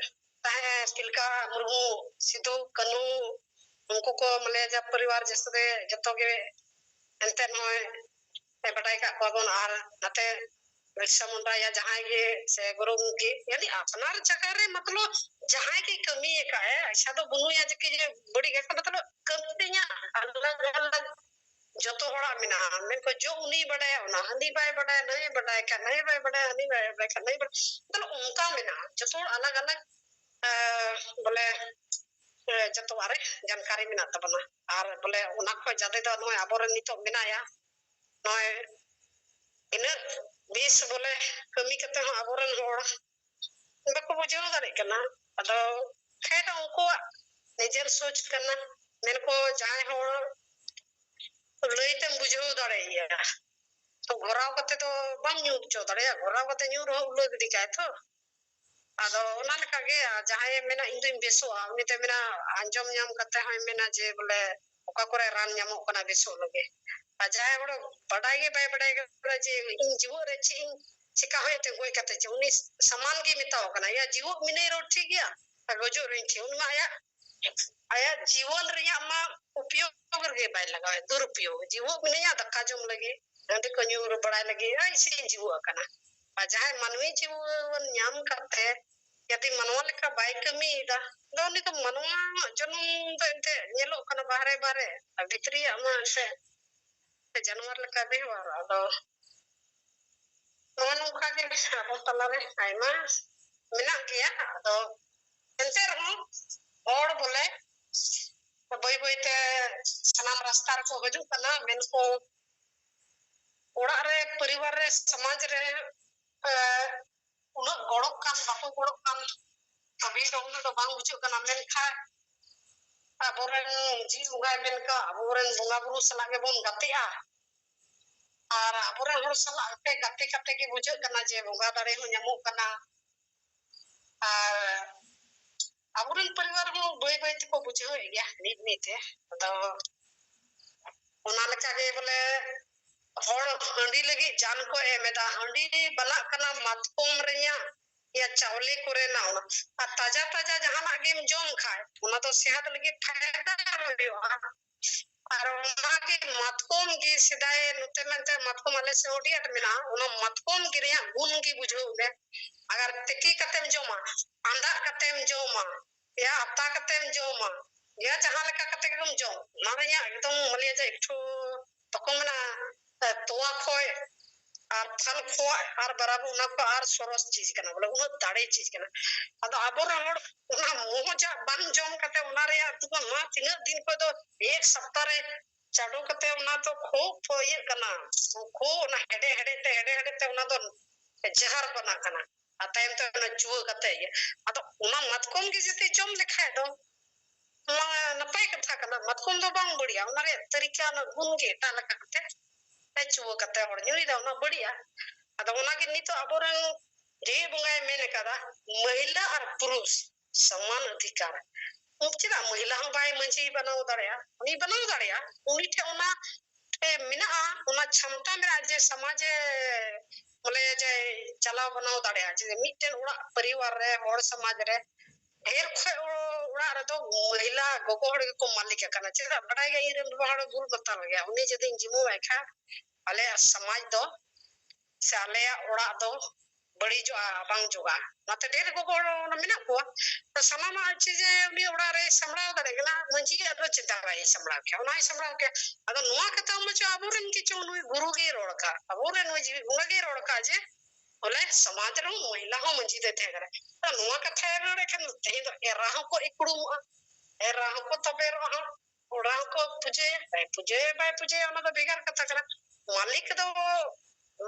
ᱛᱟᱦᱮᱸ ᱛᱤᱞᱠᱟ ᱢᱩᱨᱢᱩ, ᱥᱤᱫᱩ, ᱠᱟᱹᱱᱦᱩ, ᱩᱱᱠᱩ ᱠᱚ ᱢᱟᱱᱮ ᱡᱟ ᱯᱚᱨᱤᱵᱟᱨ ᱡᱮᱥᱮ ᱡᱚᱛᱚ ᱜᱮ ᱮᱱᱛᱮ ᱱᱚᱜᱼᱚᱭ ᱵᱟᱰᱟᱭ ᱠᱟᱜ ᱠᱚᱣᱟ ᱵᱚᱱ᱾ ᱟᱨ ᱱᱟᱛᱮ ᱵᱤᱨᱥᱟ ᱢᱩᱱᱰᱟ ᱭᱟ ᱡᱟᱦᱟᱸᱭ ᱜᱮ ᱥᱮ ᱜᱩᱨᱩ ᱜᱚᱢᱠᱮ, ᱭᱟᱱᱤ ᱟᱯᱱᱟᱨ ᱡᱟᱭᱜᱟ ᱨᱮ ᱢᱚᱛᱞᱚᱵ ᱡᱟᱦᱟᱸᱭ ᱜᱮ ᱠᱟᱹᱢᱤ ᱟᱠᱟᱫ ᱮ, ᱟᱪᱪᱷᱟ ᱫᱚ ᱵᱟᱹᱱᱩᱭᱟ ᱡᱮ ᱠᱤ ᱡᱮ ᱵᱟᱹᱲᱤᱡ ᱟᱠᱟᱱᱟ, ᱢᱚᱛᱞᱚᱵ ᱠᱟᱹᱢᱤ ᱨᱮᱭᱟᱜ ᱟᱞᱟᱜᱽ ᱟᱞᱟᱜᱽ ᱡᱚᱛᱚ ᱦᱚᱲᱟᱜ ᱢᱮᱱᱟᱜᱼᱟ᱾ ᱢᱮᱱᱠᱚ ᱡᱚ ᱩᱱᱤ ᱵᱟᱰᱟᱭᱟ ᱚᱱᱟ, ᱦᱟᱹᱱᱤ ᱵᱟᱭ ᱵᱟᱰᱟᱭᱟ, ᱱᱟᱹᱭ ᱵᱟᱰᱟᱭ ᱠᱷᱟᱱ ᱱᱟᱹᱭ ᱵᱟᱭ ᱵᱟᱰᱟᱭᱟ, ᱦᱟᱹᱱᱤ ᱵᱟᱭ ᱵᱟᱰᱟᱭ ᱠᱷᱟᱱ ᱱᱟᱹᱭ ᱵᱟᱰᱟᱭ, ᱢᱚᱛᱞᱚᱵ ᱚᱱᱠᱟ ᱢᱮᱱᱟᱜᱼᱟ᱾ ᱡᱚᱛᱚ ᱦᱚᱲ ᱟᱞᱟᱜᱽ ᱟᱞᱟᱜᱽ ᱟᱸ, ᱵᱚᱞᱮ ᱟᱸ, ᱡᱚᱛᱚᱣᱟᱜ ᱨᱮ ᱡᱟᱱᱠᱟᱨᱤ ᱢᱮᱱᱟᱜ ᱛᱟᱵᱚᱱᱟ᱾ ᱟᱨ ᱵᱚᱞᱮ ᱚᱱᱟ ᱠᱷᱚᱱ ᱡᱟᱫᱮ ᱫᱚ ᱱᱚᱜᱼᱚᱭ ᱟᱵᱚᱨᱮᱱ ᱱᱤᱛᱚᱜ ᱢᱮᱱᱟᱭᱟ, ᱱᱚᱜᱼᱚᱭ ᱤᱱᱟᱹᱜ ᱵᱮᱥ ᱵᱚᱞᱮ ᱠᱟᱹᱢᱤ ᱠᱟᱛᱮ ᱦᱚᱸ ᱟᱵᱚᱨᱮᱱ ᱦᱚᱲ ᱵᱟᱠᱚ ᱵᱩᱡᱷᱟᱹᱣ ᱫᱟᱲᱮᱭᱟᱜ ᱠᱟᱱᱟ᱾ ᱟᱫᱚ ᱠᱷᱮᱨ ᱩᱱᱠᱩᱣᱟᱜ ᱱᱤᱡᱮᱨ ᱥᱳᱪ ᱠᱟᱱᱟ, ᱢᱮᱱᱠᱚ ᱡᱟᱦᱟᱸᱭ ᱦᱚᱲ ᱞᱟᱹᱭ ᱛᱮᱢ ᱵᱩᱡᱷᱟᱹᱣ ᱫᱟᱲᱮᱭᱟᱭᱟ, ᱛᱚ ᱜᱷᱚᱨᱟᱣ ᱠᱟᱛᱮ ᱫᱚ ᱵᱟᱢ ᱧᱩ ᱦᱚᱪᱚ ᱫᱟᱲᱮᱭᱟᱜᱼᱟ, ᱜᱷᱚᱨᱟᱣ ᱠᱟᱛᱮ ᱧᱩ ᱨᱮᱦᱚᱸ ᱩᱞᱟᱹ ᱜᱤᱰᱤ ᱠᱟᱭ ᱛᱚ᱾ ᱟᱫᱚ ᱚᱱᱟ ᱞᱮᱠᱟᱜᱮ ᱡᱟᱦᱟᱸᱭᱮ ᱢᱮᱱᱟ ᱤᱧ ᱫᱚᱧ ᱵᱮᱥᱚᱜᱼᱟ, ᱩᱱᱤ ᱫᱚᱭ ᱢᱮᱱᱟ, ᱟᱸᱡᱚᱢ ᱧᱟᱢ ᱠᱟᱛᱮ ᱦᱚᱸᱭ ᱢᱮᱱᱟ ᱡᱮ ᱵᱚᱞᱮ ᱚᱠᱟ ᱠᱚᱨᱮ ᱨᱟᱱ ᱧᱟᱢᱚᱜ ᱠᱟᱱᱟ ᱵᱮᱥᱚᱜ ᱞᱟᱹᱜᱤᱫ᱾ ᱟᱨ ᱡᱟᱦᱟᱸᱭ ᱦᱚᱲ ᱵᱟᱰᱟᱭ ᱜᱮ ᱵᱟᱭ ᱵᱟᱰᱟᱭ ᱠᱟᱱᱟ ᱡᱮ ᱤᱧ ᱡᱤᱣᱮᱫ ᱨᱮ ᱪᱮᱫ ᱤᱧ ᱪᱮᱠᱟ ᱦᱩᱭᱩᱜ ᱛᱮ ᱜᱚᱡ ᱠᱟᱛᱮ ᱪᱮᱫ, ᱩᱱᱤ ᱥᱚᱢᱟᱱ ᱜᱮ ᱢᱮᱛᱟᱣ ᱠᱟᱱᱟ, ᱭᱟ ᱡᱤᱣᱮᱫ ᱢᱤᱱᱟᱹᱧ ᱨᱮᱦᱚᱸ ᱴᱷᱤᱠ ᱜᱮᱭᱟ, ᱟᱨ ᱜᱚᱡᱚᱜ ᱨᱮᱦᱚᱸ ᱴᱷᱤᱠ᱾ ᱩᱱᱤ ᱢᱟ ᱟᱭᱟᱜ, ᱟᱭᱟᱜ ᱡᱤᱵᱚᱱ ᱨᱮᱭᱟᱜ ᱢᱟ ᱩᱯᱭᱳᱜ ᱨᱮᱜᱮ ᱵᱟᱭ ᱞᱟᱜᱟᱣᱮᱫ, ᱫᱩᱨᱩᱯᱭᱳᱜ᱾ ᱡᱤᱣᱮᱫ ᱢᱤᱱᱟᱹᱧᱟ, ᱫᱟᱠᱟ ᱡᱚᱢ ᱞᱟᱹᱜᱤᱫ, ᱦᱟᱺᱰᱤ ᱠᱚ ᱧᱩ ᱵᱟᱲᱟᱭ ᱞᱟᱹᱜᱤᱫ, ᱟᱨ ᱤᱥᱤᱱ ᱡᱤᱣᱮᱫ ᱟᱠᱟᱱᱟ᱾ ᱟᱨ ᱡᱟᱦᱟᱸᱭ ᱢᱟᱹᱱᱢᱤ ᱡᱤᱵᱚᱱ ᱧᱟᱢ ᱠᱟᱛᱮ ᱡᱩᱫᱤ ᱢᱟᱱᱣᱟ ᱞᱮᱠᱟ ᱵᱟᱭ ᱠᱟᱹᱢᱤᱭᱮᱫᱟ, ᱟᱫᱚ ᱩᱱᱤ ᱫᱚ ᱢᱟᱱᱣᱟ ᱡᱚᱱᱚᱢ ᱫᱚ ᱮᱱᱛᱮ ᱧᱮᱞᱚᱜ ᱠᱟᱱᱟ ᱵᱟᱦᱨᱮ ᱵᱟᱦᱨᱮ, ᱟᱨ ᱵᱷᱤᱛᱨᱤᱭᱟᱜ ᱢᱟ ᱮᱱᱛᱮ ᱡᱟᱱᱣᱟᱨ ᱞᱮᱠᱟ ᱵᱮᱣᱦᱟᱨ᱾ ᱟᱫᱚ ᱱᱚᱜᱼᱚ ᱱᱚᱝᱠᱟ ᱜᱮ ᱟᱵᱚ ᱛᱟᱞᱟᱨᱮ ᱟᱭᱢᱟ ᱢᱮᱱᱟᱜ ᱜᱮᱭᱟ᱾ ᱟᱫᱚ ᱮᱱᱛᱮ ᱨᱮᱦᱚᱸ ᱦᱚᱲ ᱵᱚᱞᱮ ᱵᱟᱹᱭ ᱵᱟᱹᱭ ᱛᱮ ᱥᱟᱱᱟᱢ ᱨᱟᱥᱛᱟ ᱨᱮᱠᱚ ᱦᱤᱡᱩᱜ ᱠᱟᱱᱟ, ᱢᱮᱱᱠᱚ ᱚᱲᱟᱜ ᱨᱮ, ᱯᱚᱨᱤᱵᱟᱨ ᱨᱮ, ᱥᱚᱢᱟᱡᱽ ᱨᱮ, ᱮ, ᱩᱱᱟᱹᱜ ᱜᱚᱲᱚᱜ ᱠᱟᱱ, ᱵᱟᱠᱚ ᱜᱚᱲᱚᱜ ᱠᱟᱱ, ᱵᱷᱤᱲ ᱫᱚ ᱩᱱᱟᱹᱜ ᱫᱚ ᱵᱟᱝ ᱵᱩᱡᱷᱟᱹᱜ ᱠᱟᱱᱟ, ᱢᱮᱱᱠᱷᱟᱱ ᱟᱵᱚᱨᱮᱱ ᱡᱤᱣᱤ ᱵᱚᱸᱜᱟᱭ ᱢᱮᱱ ᱠᱟᱜ, ᱟᱵᱚᱨᱮᱱ ᱵᱚᱸᱜᱟ ᱵᱩᱨᱩ ᱥᱟᱞᱟᱜ ᱜᱮᱵᱚᱱ ᱜᱟᱛᱮᱜᱼᱟ᱾ ᱟᱨ ᱟᱵᱚᱨᱮᱱ ᱦᱚᱲ ᱥᱟᱞᱟᱜ ᱛᱮ ᱜᱟᱛᱮ ᱠᱟᱛᱮ ᱜᱮ ᱵᱩᱡᱷᱟᱹᱜ ᱠᱟᱱᱟ ᱡᱮ ᱵᱚᱸᱜᱟ ᱫᱟᱲᱮ ᱦᱚᱸ ᱧᱟᱢᱚᱜ ᱠᱟᱱᱟ᱾ ᱟᱨ ᱟᱵᱚᱨᱮᱱ ᱯᱚᱨᱤᱵᱟᱨ ᱦᱚᱸ ᱵᱟᱹᱭ ᱵᱟᱹᱭ ᱛᱮᱠᱚ ᱵᱩᱡᱷᱟᱹᱣᱮᱫ ᱜᱮᱭᱟ ᱢᱤᱫ ᱢᱤᱫ ᱛᱮ᱾ ᱟᱫᱚ ᱚᱱᱟ ᱞᱮᱠᱟᱜᱮ ᱵᱚᱞᱮ ᱦᱚᱲ ᱦᱟᱺᱰᱤ ᱞᱟᱹᱜᱤᱫ ᱡᱟᱱ ᱠᱚ ᱮᱢ ᱮᱫᱟ, ᱦᱟᱺᱰᱤ ᱵᱟᱱᱟᱜ ᱠᱟᱱᱟ ᱢᱟᱛᱠᱚᱢ ᱨᱮᱭᱟᱜ ᱭᱟ ᱪᱟᱣᱞᱮ ᱠᱚᱨᱮᱱᱟᱜ ᱚᱱᱟ᱾ ᱟᱨ ᱛᱟᱡᱟ ᱛᱟᱡᱟ ᱡᱟᱦᱟᱱᱟᱜ ᱜᱮᱢ ᱡᱚᱢ ᱠᱷᱟᱡ, ᱚᱱᱟ ᱫᱚ ᱥᱮᱦᱟᱛ ᱞᱟᱹᱜᱤᱫ ᱯᱷᱟᱭᱫᱟ ᱦᱩᱭᱩᱜᱼᱟ᱾ ᱟᱨ ᱚᱱᱟᱜᱮ ᱢᱟᱛᱠᱚᱢ ᱜᱮ ᱥᱮᱫᱟᱭ ᱱᱚᱛᱮ ᱢᱮᱱᱛᱮ ᱢᱟᱛᱠᱚᱢ ᱟᱞᱮ ᱥᱮᱫ ᱟᱹᱰᱤ ᱟᱸᱴ ᱢᱮᱱᱟᱜᱼᱟ᱾ ᱚᱱᱟ ᱢᱟᱛᱠᱚᱢ ᱜᱮ ᱨᱮᱭᱟᱜ ᱜᱩᱱ ᱜᱮ ᱵᱩᱡᱷᱟᱹᱣ ᱢᱮ᱾ ᱟᱜᱟᱨ ᱛᱤᱠᱤ ᱠᱟᱛᱮᱢ ᱡᱚᱢᱟ, ᱟᱸᱫᱟᱜ ᱠᱟᱛᱮᱢ ᱡᱚᱢᱟ, ᱭᱟ ᱟᱛᱟ ᱠᱟᱛᱮᱢ ᱡᱚᱢᱟ, ᱭᱟ ᱡᱟᱦᱟᱸ ᱞᱮᱠᱟ ᱠᱟᱛᱮ ᱜᱮᱢ ᱡᱚᱢ, ᱚᱱᱟ ᱨᱮᱭᱟᱜ ᱮᱠᱫᱚᱢ ᱢᱟᱱᱮ ᱡᱮ ᱮᱠᱴᱩ ᱵᱟᱠᱚ ᱢᱮᱱᱟ, ᱮ, ᱛᱚᱣᱟ ᱠᱷᱚᱡ ᱟᱨ ᱛᱷᱟᱞ ᱠᱷᱚᱡ ᱟᱨ ᱵᱟᱨᱟᱵᱚᱨ ᱚᱱᱟ ᱠᱚ ᱟᱨ ᱥᱚᱨᱚᱥ ᱪᱤᱡᱽ ᱠᱟᱱᱟ, ᱵᱚᱞᱮ ᱩᱱᱟᱹᱜ ᱫᱟᱲᱮ ᱪᱤᱡᱽ ᱠᱟᱱᱟ᱾ ᱟᱫᱚ ᱟᱵᱚᱨᱮᱱ ᱦᱚᱲ ᱚᱱᱟ ᱢᱚᱡᱟᱜ ᱵᱟᱝ ᱡᱚᱢ ᱠᱟᱛᱮ ᱚᱱᱟ ᱨᱮᱭᱟᱜ ᱫᱚ ᱢᱟ ᱛᱤᱱᱟᱹᱜ ᱫᱤᱱ ᱠᱷᱚᱡ ᱫᱚ ᱮᱠ ᱥᱚᱯᱛᱟ ᱨᱮ ᱪᱟᱰᱚ ᱠᱟᱛᱮ ᱚᱱᱟ ᱫᱚ ᱠᱷᱩᱵ ᱤᱭᱟᱹᱜ ᱠᱟᱱᱟ, ᱠᱷᱩᱵ ᱚᱱᱟ ᱦᱮᱰᱮ ᱦᱮᱰᱮ ᱛᱮ ᱦᱮᱰᱮ ᱦᱮᱰᱮ ᱛᱮ ᱚᱱᱟ ᱫᱚ ᱡᱟᱦᱟᱨ ᱵᱟᱱᱟ ᱠᱟᱱᱟ᱾ ᱟᱨ ᱛᱟᱭᱚᱢ ᱛᱮ ᱚᱱᱟ ᱪᱩᱣᱟᱹ ᱠᱟᱛᱮ ᱜᱮ᱾ ᱟᱫᱚ ᱚᱱᱟ ᱢᱟᱛᱠᱚᱢ ᱜᱮ ᱡᱩᱫᱤ ᱡᱚᱢ ᱞᱮᱠᱷᱟᱡ ᱫᱚ ᱢᱟ ᱱᱟᱯᱟᱭ ᱠᱟᱛᱷᱟ ᱠᱟᱱᱟ, ᱢᱟᱛᱠᱚᱢ ᱫᱚ ᱵᱟᱝ ᱵᱟᱹᱲᱤᱡᱼᱟ, ᱚᱱᱟ ᱨᱮᱭᱟᱜ ᱛᱟᱹᱨᱤᱠᱟ, ᱚᱱᱟ ᱜᱩᱱ ᱜᱮ ᱮᱴᱟᱜ ᱞᱮᱠᱟ ᱠᱟᱛᱮ ᱮ ᱪᱩᱣᱟᱹ ᱠᱟᱛᱮ ᱦᱚᱲ ᱧᱩᱭᱮᱫᱟ, ᱚᱱᱟ ᱵᱟᱹᱲᱤᱡᱼᱟ᱾ ᱟᱫᱚ ᱚᱱᱟᱜᱮ ᱱᱤᱛᱚᱜ ᱟᱵᱚᱨᱮᱱ ᱡᱮ ᱵᱚᱸᱜᱟᱭ ᱢᱮᱱ ᱟᱠᱟᱫᱟ, ᱢᱚᱦᱤᱞᱟ ᱟᱨ ᱯᱩᱨᱩᱥ ᱥᱚᱢᱟᱱ ᱚᱫᱷᱤᱠᱟᱨ᱾ ᱪᱮᱫᱟᱜ ᱢᱚᱦᱤᱞᱟ ᱦᱚᱸ ᱵᱟᱭ ᱢᱟᱹᱡᱷᱤ ᱵᱮᱱᱟᱣ ᱫᱟᱲᱮᱭᱟᱜᱼᱟ? ᱩᱱᱤ ᱵᱮᱱᱟᱣ ᱫᱟᱲᱮᱭᱟᱜᱼᱟ, ᱩᱱᱤ ᱴᱷᱮᱱ ᱚᱱᱟ ᱮ, ᱢᱮᱱᱟᱜᱼᱟ, ᱚᱱᱟ ᱪᱷᱟᱢᱛᱟ ᱢᱮᱱᱟᱜᱼᱟ ᱡᱮ ᱥᱚᱢᱟᱡᱽ ᱮ, ᱵᱚᱞᱮ ᱡᱮ ᱪᱟᱞᱟᱣ ᱵᱟᱱᱟᱣ ᱫᱟᱲᱮᱭᱟᱜᱼᱟ᱾ ᱡᱮ ᱢᱤᱫᱴᱮᱱ ᱚᱲᱟᱜ ᱯᱚᱨᱤᱵᱟᱨ ᱨᱮ, ᱦᱚᱲ ᱥᱚᱢᱟᱡᱽ ᱨᱮ ᱰᱷᱮᱨ ᱠᱷᱚᱡ ᱚ-, ᱚᱲᱟᱜ ᱨᱮᱫᱚ ᱢᱚᱦᱤᱞᱟ ᱜᱚᱜᱚ ᱦᱚᱲ ᱜᱮᱠᱚ ᱢᱟᱹᱞᱤᱠ ᱟᱠᱟᱱᱟ᱾ ᱪᱮᱫᱟᱜ? ᱵᱟᱰᱟᱭ ᱜᱮᱭᱟ ᱤᱧ ᱨᱮᱱ ᱵᱟᱵᱟ ᱦᱚᱲ ᱜᱩᱨ ᱢᱟᱛᱟᱞ ᱜᱮᱭᱟ, ᱩᱱᱤ ᱡᱩᱫᱤᱧ ᱡᱤᱢᱟᱹᱣᱟᱭ ᱠᱷᱟᱱ ᱟᱞᱮᱭᱟᱜ ᱥᱚᱢᱟᱡᱽ ᱫᱚ ᱥᱮ ᱟᱞᱮᱭᱟᱜ ᱚᱲᱟᱜ ᱫᱚ ᱵᱟᱹᱲᱤᱡᱚᱜᱼᱟ, ᱵᱟᱝ ᱡᱚᱜᱟ᱾ ᱚᱱᱟᱛᱮ ᱰᱷᱮᱨ ᱜᱚᱜᱚ ᱦᱚᱲ ᱢᱮᱱᱟᱜ ᱠᱚᱣᱟ᱾ ᱛᱚ ᱥᱟᱱᱟᱢᱟᱜ ᱪᱮᱫ ᱡᱮ ᱩᱱᱤ ᱚᱲᱟᱜ ᱨᱮᱭ ᱥᱟᱢᱵᱲᱟᱣ ᱫᱟᱲᱮᱭᱟᱜ ᱠᱟᱱᱟ, ᱢᱟᱹᱡᱷᱤ ᱜᱮ ᱟᱫᱚ ᱪᱮᱫᱟᱜ ᱵᱟᱭ ᱥᱟᱢᱵᱲᱟᱣ ᱠᱮᱭᱟ? ᱚᱱᱟ ᱦᱚᱸᱭ ᱥᱟᱢᱵᱲᱟᱣ ᱠᱮᱭᱟ᱾ ᱟᱫᱚ ᱱᱚᱣᱟ ᱠᱟᱛᱷᱟ ᱢᱟ ᱪᱚ ᱟᱵᱚᱨᱮᱱ ᱜᱮ ᱪᱚ ᱱᱩᱭ ᱜᱩᱨᱩ ᱜᱮᱭ ᱨᱚᱲ ᱟᱠᱟᱫ, ᱟᱵᱚᱨᱮᱱ ᱢᱟᱹᱡᱷᱤ ᱵᱚᱸᱜᱟ ᱜᱮᱭ ᱨᱚᱲ ᱟᱠᱟᱫ ᱡᱮ ᱵᱚᱞᱮ ᱥᱚᱢᱟᱡᱽ ᱨᱮᱦᱚᱸ ᱢᱚᱦᱤᱞᱟ ᱦᱚᱸ ᱢᱟᱹᱡᱷᱤ ᱫᱚᱭ ᱛᱟᱦᱮᱸ ᱠᱟᱱᱟ᱾ ᱟᱫᱚ ᱱᱚᱣᱟ ᱠᱟᱛᱷᱟᱭ ᱨᱚᱲᱮᱫ ᱠᱷᱟᱱ ᱛᱮᱦᱮᱧ ᱫᱚ ᱮᱨᱟ ᱦᱚᱸᱠᱚ ᱤᱠᱲᱩᱢᱚᱜᱼᱟ, ᱮᱨᱟ ᱦᱚᱸᱠᱚ ᱛᱟᱵᱮᱨᱚᱜᱼᱟ ᱦᱟᱸᱜ, ᱚᱲᱟᱜ ᱦᱚᱸᱠᱚ ᱯᱩᱡᱟᱹᱭᱟ, ᱵᱟᱭ ᱯᱩᱡᱟᱹᱭᱟ, ᱵᱟᱭ ᱯᱩᱡᱟᱹᱭᱟ, ᱚᱱᱟ ᱫᱚ ᱵᱷᱮᱜᱟᱨ ᱠᱟᱛᱷᱟ ᱠᱟᱱᱟ᱾ ᱢᱟᱹᱞᱤᱠ ᱫᱚ,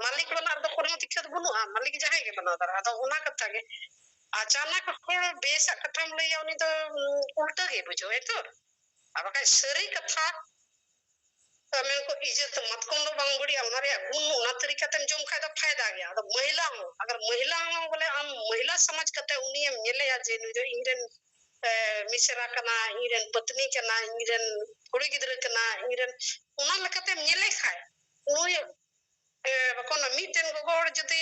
ᱢᱟᱹᱞᱤᱠ ᱵᱟᱱᱟᱜ ᱨᱮᱫᱚ ᱠᱳᱱᱳ ᱫᱤᱠᱠᱟᱛ ᱵᱟᱹᱱᱩᱜᱼᱟ, ᱢᱟᱹᱞᱤᱠ ᱡᱟᱦᱟᱸᱭ ᱜᱮ ᱵᱮᱱᱟᱣ ᱫᱟᱲᱮᱭᱟᱜᱼᱟ᱾ ᱟᱫᱚ ᱚᱱᱟ ᱠᱟᱛᱷᱟ ᱜᱮ ᱟᱪᱟᱱᱟᱠ ᱦᱚᱲ ᱵᱮᱥᱟᱜ ᱠᱟᱛᱷᱟᱢ ᱞᱟᱹᱭᱟ, ᱩᱱᱤ ᱫᱚ ᱩᱞᱴᱟᱹ ᱜᱮ ᱵᱩᱡᱷᱟᱹᱣᱟᱭ ᱛᱚ᱾ ᱟᱨ ᱵᱟᱠᱷᱟᱡ ᱥᱟᱹᱨᱤ ᱠᱟᱛᱷᱟ ᱢᱮᱱ ᱠᱚ, ᱤᱡᱽᱡᱚᱛ ᱢᱟᱛᱠᱚᱢ ᱫᱚ ᱵᱟᱝ ᱵᱟᱹᱲᱤᱡᱼᱟ, ᱚᱱᱟ ᱨᱮᱭᱟᱜ ᱜᱩᱱ ᱚᱱᱟ ᱛᱟᱹᱨᱤᱠᱟ ᱛᱮᱢ ᱡᱚᱢ ᱠᱷᱟᱡ ᱫᱚ ᱯᱷᱟᱭᱫᱟ ᱜᱮᱭᱟ᱾ ᱟᱫᱚ ᱢᱚᱦᱤᱞᱟ ᱦᱚᱸ, ᱟᱜᱟᱨ ᱢᱚᱦᱤᱞᱟ ᱦᱚᱸ ᱵᱚᱞᱮ ᱟᱢ ᱢᱚᱦᱤᱞᱟ ᱥᱚᱢᱟᱡᱽ ᱠᱟᱛᱮ ᱩᱱᱤᱭᱮᱢ ᱧᱮᱞᱮᱭᱟ ᱡᱮ ᱱᱩᱭ ᱫᱚ ᱤᱧ ᱨᱮᱱ ᱮ, ᱢᱤᱥᱮᱨᱟ ᱠᱟᱱᱟ, ᱤᱧ ᱨᱮᱱ ᱯᱟᱹᱛᱱᱤ ᱠᱟᱱᱟ, ᱤᱧ ᱨᱮᱱ ᱠᱩᱲᱤ ᱜᱤᱫᱽᱨᱟᱹ ᱠᱟᱱᱟ, ᱤᱧ ᱨᱮᱱ, ᱚᱱᱟ ᱞᱮᱠᱟᱛᱮᱢ ᱧᱮᱞᱮ ᱠᱷᱟᱡ ᱱᱩᱭ, ᱮ, ᱵᱟᱠᱚ ᱢᱮᱱᱟ, ᱢᱤᱫᱴᱮᱱ ᱜᱚᱜᱚ ᱦᱚᱲ ᱡᱩᱫᱤ,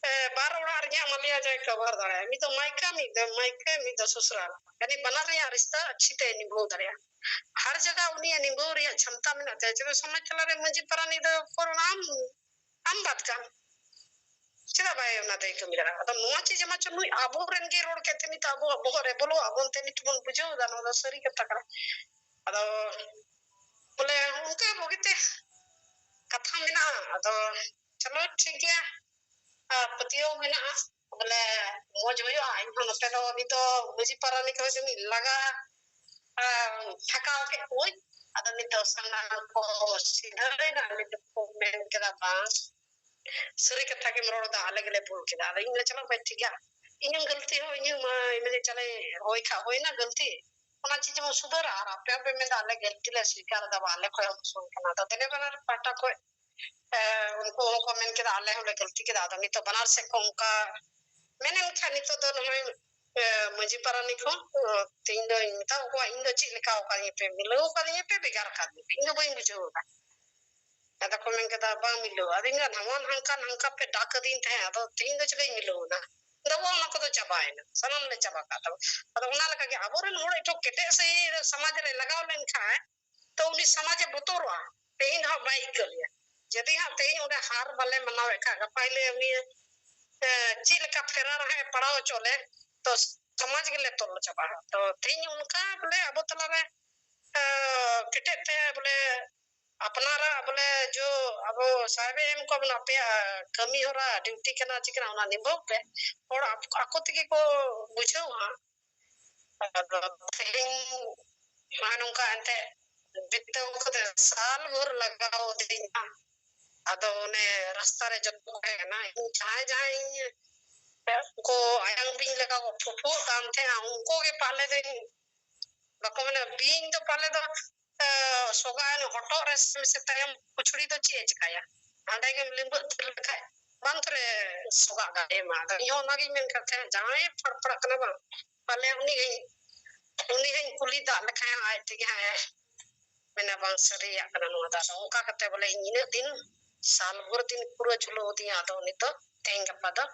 ᱮ, ᱵᱟᱨ ᱚᱲᱟᱜ ᱨᱮᱭᱟᱜ ᱢᱟᱞᱤᱭᱟ ᱡᱟᱭ ᱠᱚᱵᱷᱟᱨ ᱫᱟᱲᱮᱭᱟᱜᱼᱟ, ᱢᱤᱫ ᱫᱚ ᱢᱟᱭᱠᱟ, ᱢᱤᱫ ᱫᱚ ᱢᱟᱭᱠᱟ, ᱢᱤᱫ ᱫᱚ ᱥᱚᱥᱩᱨᱟᱞ, ᱭᱟᱱᱤ ᱵᱟᱱᱟᱨ ᱨᱮᱭᱟᱜ ᱨᱤᱥᱛᱟ ᱟᱪᱪᱷᱤ ᱛᱮ ᱱᱤᱵᱷᱟᱹᱣ ᱫᱟᱲᱮᱭᱟᱜᱼᱟ᱾ ᱦᱟᱨ ᱡᱟᱭᱜᱟ ᱩᱱᱤᱭᱟᱜ ᱱᱤᱵᱷᱟᱹᱣ ᱨᱮᱭᱟᱜ ᱪᱷᱟᱢᱛᱟ ᱢᱮᱱᱟᱜ ᱛᱟᱭᱟ᱾ ᱡᱮ ᱥᱚᱢᱟᱡᱽ ᱛᱟᱞᱟᱨᱮ ᱢᱟᱹᱡᱷᱤ ᱯᱟᱨᱟᱱᱤᱠ ᱫᱚ ᱠᱚᱱᱚ ᱟᱢ, ᱟᱢ ᱵᱟᱫ ᱠᱟᱢ, ᱪᱮᱫᱟᱜ ᱵᱟᱭ ᱚᱱᱟ ᱫᱚᱭ ᱠᱟᱹᱢᱤ ᱫᱟᱲᱮᱭᱟᱜᱼᱟ? ᱟᱫᱚ ᱱᱚᱣᱟ ᱪᱮᱫ ᱡᱮ ᱢᱟ ᱪᱚ ᱱᱩᱭ ᱟᱵᱚᱨᱮᱱ ᱜᱮ ᱨᱚᱲ ᱠᱮᱫ ᱛᱮ ᱱᱤᱛᱚᱜ ᱟᱵᱚᱣᱟᱜ ᱵᱚᱦᱚᱜ ᱨᱮ ᱵᱚᱞᱚ ᱟᱵᱚᱱ ᱛᱮ ᱱᱤᱛ ᱵᱚᱱ ᱵᱩᱡᱷᱟᱹᱣ ᱮᱫᱟ, ᱱᱚᱣᱟ ᱫᱚ ᱥᱟᱹᱨᱤ ᱠᱟᱛᱷᱟ ᱠᱟᱱᱟ᱾ ᱟᱫᱚ ᱵᱚᱞᱮ ᱚᱱᱠᱟ ᱵᱩᱜᱤᱛᱮ ᱠᱟᱛᱷᱟ ᱢᱮᱱᱟᱜᱼᱟ᱾ ᱟᱫᱚ ᱪᱚᱞᱚ ᱴᱷᱤᱠ ᱜᱮᱭᱟ, ᱟᱨ ᱯᱟᱹᱛᱭᱟᱹᱣ ᱢᱮᱱᱟᱜᱼᱟ ᱵᱚᱞᱮ ᱢᱚᱡᱽ ᱦᱩᱭᱩᱜᱼᱟ᱾ ᱤᱧᱦᱚᱸ ᱱᱚᱛᱮ ᱫᱚ ᱱᱤᱛᱚᱜ ᱢᱟᱹᱡᱷᱤ ᱯᱟᱨᱟᱱᱤᱠ ᱦᱚᱸ ᱡᱟᱹᱱᱤᱡ ᱞᱟᱜᱟ, ᱟᱨ ᱛᱷᱟᱠᱟᱣ ᱠᱮᱫ ᱠᱚᱣᱟᱹᱧ᱾ ᱟᱫᱚ ᱱᱤᱛᱚᱜ ᱥᱟᱱᱟᱢ ᱠᱚ ᱥᱤᱫᱷᱟᱹᱭᱮᱱᱟ, ᱱᱤᱛᱚᱜ ᱠᱚ ᱢᱮᱱ ᱠᱮᱫᱟ, "ᱵᱟᱝ, ᱥᱟᱹᱨᱤ ᱠᱟᱛᱷᱟ ᱜᱮᱢ ᱨᱚᱲ ᱮᱫᱟ, ᱟᱞᱮ ᱜᱮᱞᱮ ᱵᱷᱩᱞ ᱠᱮᱫᱟ᱾" ᱟᱫᱚ ᱤᱧ ᱞᱮ ᱪᱟᱞᱟᱜ ᱢᱮ, ᱴᱷᱤᱠ ᱜᱮᱭᱟ, ᱤᱧᱟᱹᱜ ᱜᱟᱹᱞᱛᱤ ᱦᱚᱸ ᱤᱧᱟᱹᱜ ᱢᱟ, ᱢᱮᱱᱮᱫ ᱪᱟᱞᱮ ᱦᱳᱭ ᱠᱷᱟᱡ ᱦᱩᱭᱱᱟ ᱜᱟᱹᱞᱛᱤ, ᱚᱱᱟ ᱪᱮᱫ ᱡᱮᱢᱚᱱ ᱥᱩᱫᱷᱟᱹᱨᱟ᱾ ᱟᱨ ᱟᱯᱮ ᱦᱚᱸᱯᱮ ᱢᱮᱱᱫᱟ, "ᱟᱞᱮ ᱜᱟᱹᱞᱛᱤ ᱞᱮ ᱥᱤᱠᱟᱨ ᱮᱫᱟ, ᱵᱟ, ᱟᱞᱮ ᱠᱷᱚᱡ ᱦᱚᱸ ᱫᱩᱥᱢᱚᱱ ᱠᱟᱱᱟ᱾" ᱟᱫᱚ ᱫᱮᱱᱮ ᱵᱟᱱᱟᱨ ᱯᱟᱦᱴᱟ ᱠᱷᱚᱡ, ᱮ, ᱩᱱᱠᱩ ᱦᱚᱸᱠᱚ ᱢᱮᱱ ᱠᱮᱫᱟ, "ᱟᱞᱮ ᱦᱚᱸᱞᱮ ᱜᱟᱹᱞᱛᱤ ᱠᱮᱫᱟ᱾" ᱟᱫᱚ ᱱᱤᱛᱚᱜ ᱵᱟᱱᱟᱨ ᱥᱮᱫ ᱠᱷᱚᱱ ᱚᱱᱠᱟ ᱢᱮᱱᱮᱱ ᱠᱷᱟᱱ ᱱᱤᱛᱚᱜ ᱫᱚ ᱱᱚᱜᱼᱚᱭ, ᱮ, ᱢᱟᱹᱡᱷᱤ ᱯᱟᱨᱟᱱᱤᱠ ᱦᱚᱸ, ᱚ, ᱛᱮᱦᱮᱧ ᱫᱚᱧ ᱢᱮᱛᱟ ᱠᱚᱣᱟ, ᱤᱧ ᱫᱚ ᱪᱮᱫ ᱞᱮᱠᱟ ᱟᱠᱟᱫᱤᱧᱟ ᱯᱮ, ᱢᱤᱞᱟᱹᱣ ᱟᱠᱟᱫᱤᱧᱟ ᱯᱮ, ᱵᱷᱮᱜᱟᱨ ᱟᱠᱟᱫᱤᱧᱟ ᱯᱮ, ᱤᱧ ᱫᱚ ᱵᱟᱹᱧ ᱵᱩᱡᱷᱟᱹᱣ ᱮᱫᱟ᱾ ᱟᱫᱚ ᱠᱚ ᱢᱮᱱ ᱠᱮᱫᱟ, "ᱵᱟᱝ ᱢᱤᱞᱟᱹᱣ ᱟᱹᱫᱤᱧᱟ, ᱱᱟᱣᱟ ᱦᱟᱱᱠᱟ ᱱᱟᱝᱠᱟ ᱯᱮ ᱰᱟᱠ ᱟᱹᱫᱤᱧ ᱛᱟᱦᱮᱸᱫ, ᱟᱫᱚ ᱛᱮᱦᱮᱧ ᱫᱚ ᱪᱤᱠᱟᱹᱧ ᱢᱤᱞᱟᱹᱣ ᱮᱱᱟ?" ᱟᱫᱚ ᱚᱱᱟ ᱠᱚᱫᱚ ᱪᱟᱵᱟᱭᱮᱱᱟ, ᱥᱟᱱᱟᱢ ᱞᱮ ᱪᱟᱵᱟ ᱠᱟᱜ ᱛᱟᱵᱚᱱᱟ᱾ ᱟᱫᱚ ᱚᱱᱟ ᱞᱮᱠᱟᱜᱮ ᱟᱵᱚᱨᱮᱱ ᱦᱚᱲ ᱮᱴᱟᱜ ᱠᱮᱴᱮᱡ ᱥᱟᱹᱦᱤᱡ ᱥᱚᱢᱟᱡᱽ ᱨᱮ ᱞᱟᱜᱟᱣ ᱞᱮᱱᱠᱷᱟᱱ ᱛᱚ ᱩᱱᱤ ᱥᱚᱢᱟᱡᱽ ᱮ ᱵᱚᱛᱚᱨᱚᱜᱼᱟ, ᱛᱮᱦᱮᱧ ᱫᱚ ᱦᱟᱸᱜ ᱵᱟᱭ ᱤᱠᱟᱹ ᱞᱮᱭᱟ᱾ ᱡᱩᱫᱤ ᱦᱟᱸᱜ ᱛᱮᱦᱮᱧ ᱚᱸᱰᱮ ᱦᱟᱨ ᱵᱟᱞᱮ ᱢᱟᱱᱟᱣᱮᱫ ᱠᱷᱟᱱ, ᱜᱟᱯᱟ ᱦᱤᱞᱳᱜ ᱩᱱᱤ, ᱮ, ᱪᱮᱫ ᱞᱮᱠᱟ ᱯᱷᱮᱨᱟᱨ ᱦᱟᱸᱜ ᱮ ᱯᱟᱲᱟᱣ ᱦᱚᱪᱚ ᱞᱮ, ᱛᱚ ᱥᱚᱢᱟᱡᱽ ᱜᱮᱞᱮ ᱛᱚᱞ ᱪᱟᱵᱟᱜᱼᱟ᱾ ᱛᱚ ᱛᱮᱦᱮᱧ ᱚᱱᱠᱟ ᱵᱚᱞᱮ ᱟᱵᱚ ᱛᱟᱞᱟᱨᱮ, ᱮ, ᱠᱮᱴᱮᱡ ᱛᱮ ᱵᱚᱞᱮ ᱟᱯᱱᱟᱨᱟᱜ ᱵᱚᱞᱮ ᱡᱚ ᱟᱵᱚ ᱥᱟᱦᱮᱵᱮ ᱮᱢ ᱠᱚ ᱵᱚᱱᱟ, ᱟᱯᱮᱭᱟᱜ ᱠᱟᱹᱢᱤ ᱦᱚᱨᱟ, ᱰᱤᱭᱩᱴᱤ ᱠᱟᱱᱟ, ᱪᱮᱫ ᱠᱟᱱᱟ, ᱚᱱᱟ ᱱᱤᱵᱷᱟᱹᱣ ᱯᱮ᱾ ᱦᱚᱲ ᱟᱠᱚ, ᱟᱠᱚ ᱛᱮᱜᱮ ᱠᱚ ᱵᱩᱡᱷᱟᱹᱣᱟ᱾ ᱟᱫᱚ ᱛᱮᱦᱮᱧ ᱱᱚᱜᱼᱚᱭ ᱱᱚᱝᱠᱟ ᱮᱱᱛᱮ ᱵᱤᱛᱟᱹᱣ ᱠᱟᱛᱮ ᱥᱟᱞ ᱵᱷᱳᱨ ᱞᱟᱜᱟᱣ ᱟᱹᱫᱤᱧᱟ᱾ ᱟᱫᱚ ᱚᱱᱮ ᱨᱟᱥᱛᱟ ᱨᱮ ᱡᱚᱛᱚ ᱠᱚ ᱛᱟᱦᱮᱸ ᱠᱟᱱᱟ, ᱤᱧ ᱡᱟᱦᱟᱸᱭ ᱡᱟᱦᱟᱸᱭ ᱤᱧ ᱩᱱᱠᱩ ᱟᱭᱟᱝ ᱵᱤᱧ ᱞᱮᱠᱟ ᱠᱚ ᱯᱷᱩᱯᱷᱩᱜ ᱠᱟᱱ ᱛᱟᱦᱮᱸᱜᱼᱟ, ᱩᱱᱠᱩ ᱜᱮ ᱯᱟᱞᱮ ᱫᱚᱧ, ᱵᱟᱠᱚ ᱢᱮᱱᱟ ᱵᱤᱧ ᱫᱚ ᱯᱟᱞᱮ ᱫᱚ, ᱮ, ᱥᱚᱜᱟ ᱦᱚᱴᱚᱜ ᱨᱮ ᱥᱮ ᱛᱟᱭᱚᱢ ᱯᱩᱪᱷᱲᱤ ᱫᱚ ᱪᱮᱫ ᱮ ᱪᱮᱠᱟᱭᱟ? ᱦᱟᱸᱰᱮ ᱜᱮᱢ ᱞᱤᱸᱵᱟᱹᱜ ᱛᱷᱤᱨ ᱞᱮᱠᱷᱟᱡ ᱵᱟᱝ ᱛᱚᱨᱮ ᱥᱚᱜᱟ ᱜᱟᱭᱮ ᱢᱟ᱾ ᱟᱫᱚ ᱤᱧ ᱦᱚᱸ ᱚᱱᱟᱜᱤᱧ ᱢᱮᱱ ᱠᱟᱱ ᱛᱟᱦᱮᱸᱫ, ᱡᱟᱦᱟᱸᱭ ᱯᱷᱟᱲᱯᱷᱟᱲᱟᱜ ᱠᱟᱱᱟ ᱵᱟᱝ, ᱯᱟᱞᱮ ᱩᱱᱤ ᱜᱮᱧ, ᱩᱱᱤ ᱦᱚᱸᱧ ᱠᱩᱞᱤ ᱫᱟᱜ ᱞᱮᱠᱷᱟᱱ ᱟᱡ ᱛᱮᱜᱮ ᱦᱟᱸᱜ ᱮ ᱢᱮᱱᱟ, "ᱵᱟᱝ ᱥᱟᱹᱨᱤᱭᱟᱜ ᱠᱟᱱᱟ ᱱᱚᱣᱟ ᱫᱚ᱾" ᱟᱫᱚ ᱚᱱᱠᱟ ᱠᱟᱛᱮ ᱵᱚᱞᱮ ᱤᱧ ᱤᱱᱟᱹᱜ ᱫᱤᱱ, ᱥᱟᱞ ᱵᱷᱳᱨ ᱫᱤᱱ ᱯᱩᱨᱟᱹ ᱡᱷᱩᱞᱟᱹᱣ ᱟᱹᱫᱤᱧᱟ᱾ ᱟᱫᱚ ᱩᱱᱤ ᱫᱚ ᱛᱮᱦᱮᱧ ᱜᱟᱯᱟ ᱫᱚ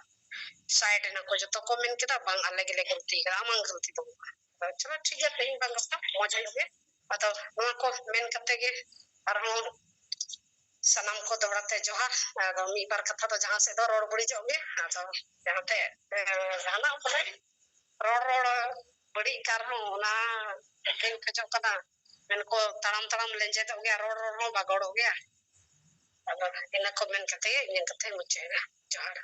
ᱥᱟᱭᱤᱰ ᱮᱱᱟ ᱠᱚ, ᱡᱚᱛᱚ ᱠᱚ ᱢᱮᱱ ᱠᱮᱫᱟ, "ᱵᱟᱝ, ᱟᱞᱮ ᱜᱮᱞᱮ ᱜᱟᱹᱞᱛᱤ ᱠᱟᱫᱟ, ᱟᱢᱟᱝ ᱜᱟᱹᱞᱛᱤ ᱫᱚ ᱵᱟᱹᱱᱩᱜᱼᱟ᱾" ᱟᱫᱚ ᱪᱚᱞᱚ ᱴᱷᱤᱠ ᱜᱮᱭᱟ, ᱛᱮᱦᱮᱧ ᱵᱟᱝ ᱜᱟᱯᱟ ᱢᱚᱡᱽ ᱦᱩᱭᱩᱜ ᱜᱮ᱾ ᱟᱫᱚ ᱱᱚᱣᱟ ᱠᱚ ᱢᱮᱱ ᱠᱟᱛᱮ ᱜᱮ ᱟᱨᱦᱚᱸ ᱥᱟᱱᱟᱢ ᱠᱚ ᱫᱚᱦᱲᱟ ᱛᱮ ᱡᱚᱦᱟᱨ᱾ ᱟᱫᱚ ᱢᱤᱫ ᱵᱟᱨ ᱠᱟᱛᱷᱟ ᱫᱚ ᱡᱟᱦᱟᱸ ᱥᱮᱫ ᱫᱚ ᱨᱚᱲ ᱵᱟᱹᱲᱤᱡᱚᱜ ᱜᱮ, ᱟᱫᱚ ᱡᱟᱦᱟᱸᱛᱮ, ᱮ, ᱡᱟᱦᱟᱱᱟᱜ ᱵᱚᱞᱮ ᱨᱚᱲ, ᱨᱚᱲ ᱵᱟᱹᱲᱤᱡ ᱠᱟᱱ ᱨᱮᱦᱚᱸ ᱚᱱᱟ ᱵᱟᱹᱧ ᱠᱷᱚᱡᱚᱜ ᱠᱟᱱᱟ᱾ ᱢᱮᱱᱠᱚ ᱛᱟᱲᱟᱢ ᱛᱟᱲᱟᱢ ᱞᱮᱸᱡᱮᱫᱚᱜ ᱜᱮᱭᱟ, ᱨᱚᱲ ᱨᱚᱲ ᱦᱚᱸ ᱵᱟᱜᱚᱲᱚᱜ ᱜᱮᱭᱟ᱾ ᱟᱫᱚ ᱤᱱᱟᱹ ᱠᱚ ᱢᱮᱱ ᱠᱟᱛᱮ ᱜᱮ ᱤᱧᱟᱹᱜ ᱠᱟᱛᱷᱟᱧ ᱢᱩᱪᱟᱹᱫ ᱮᱫᱟ᱾ ᱡᱚᱦᱟᱨ᱾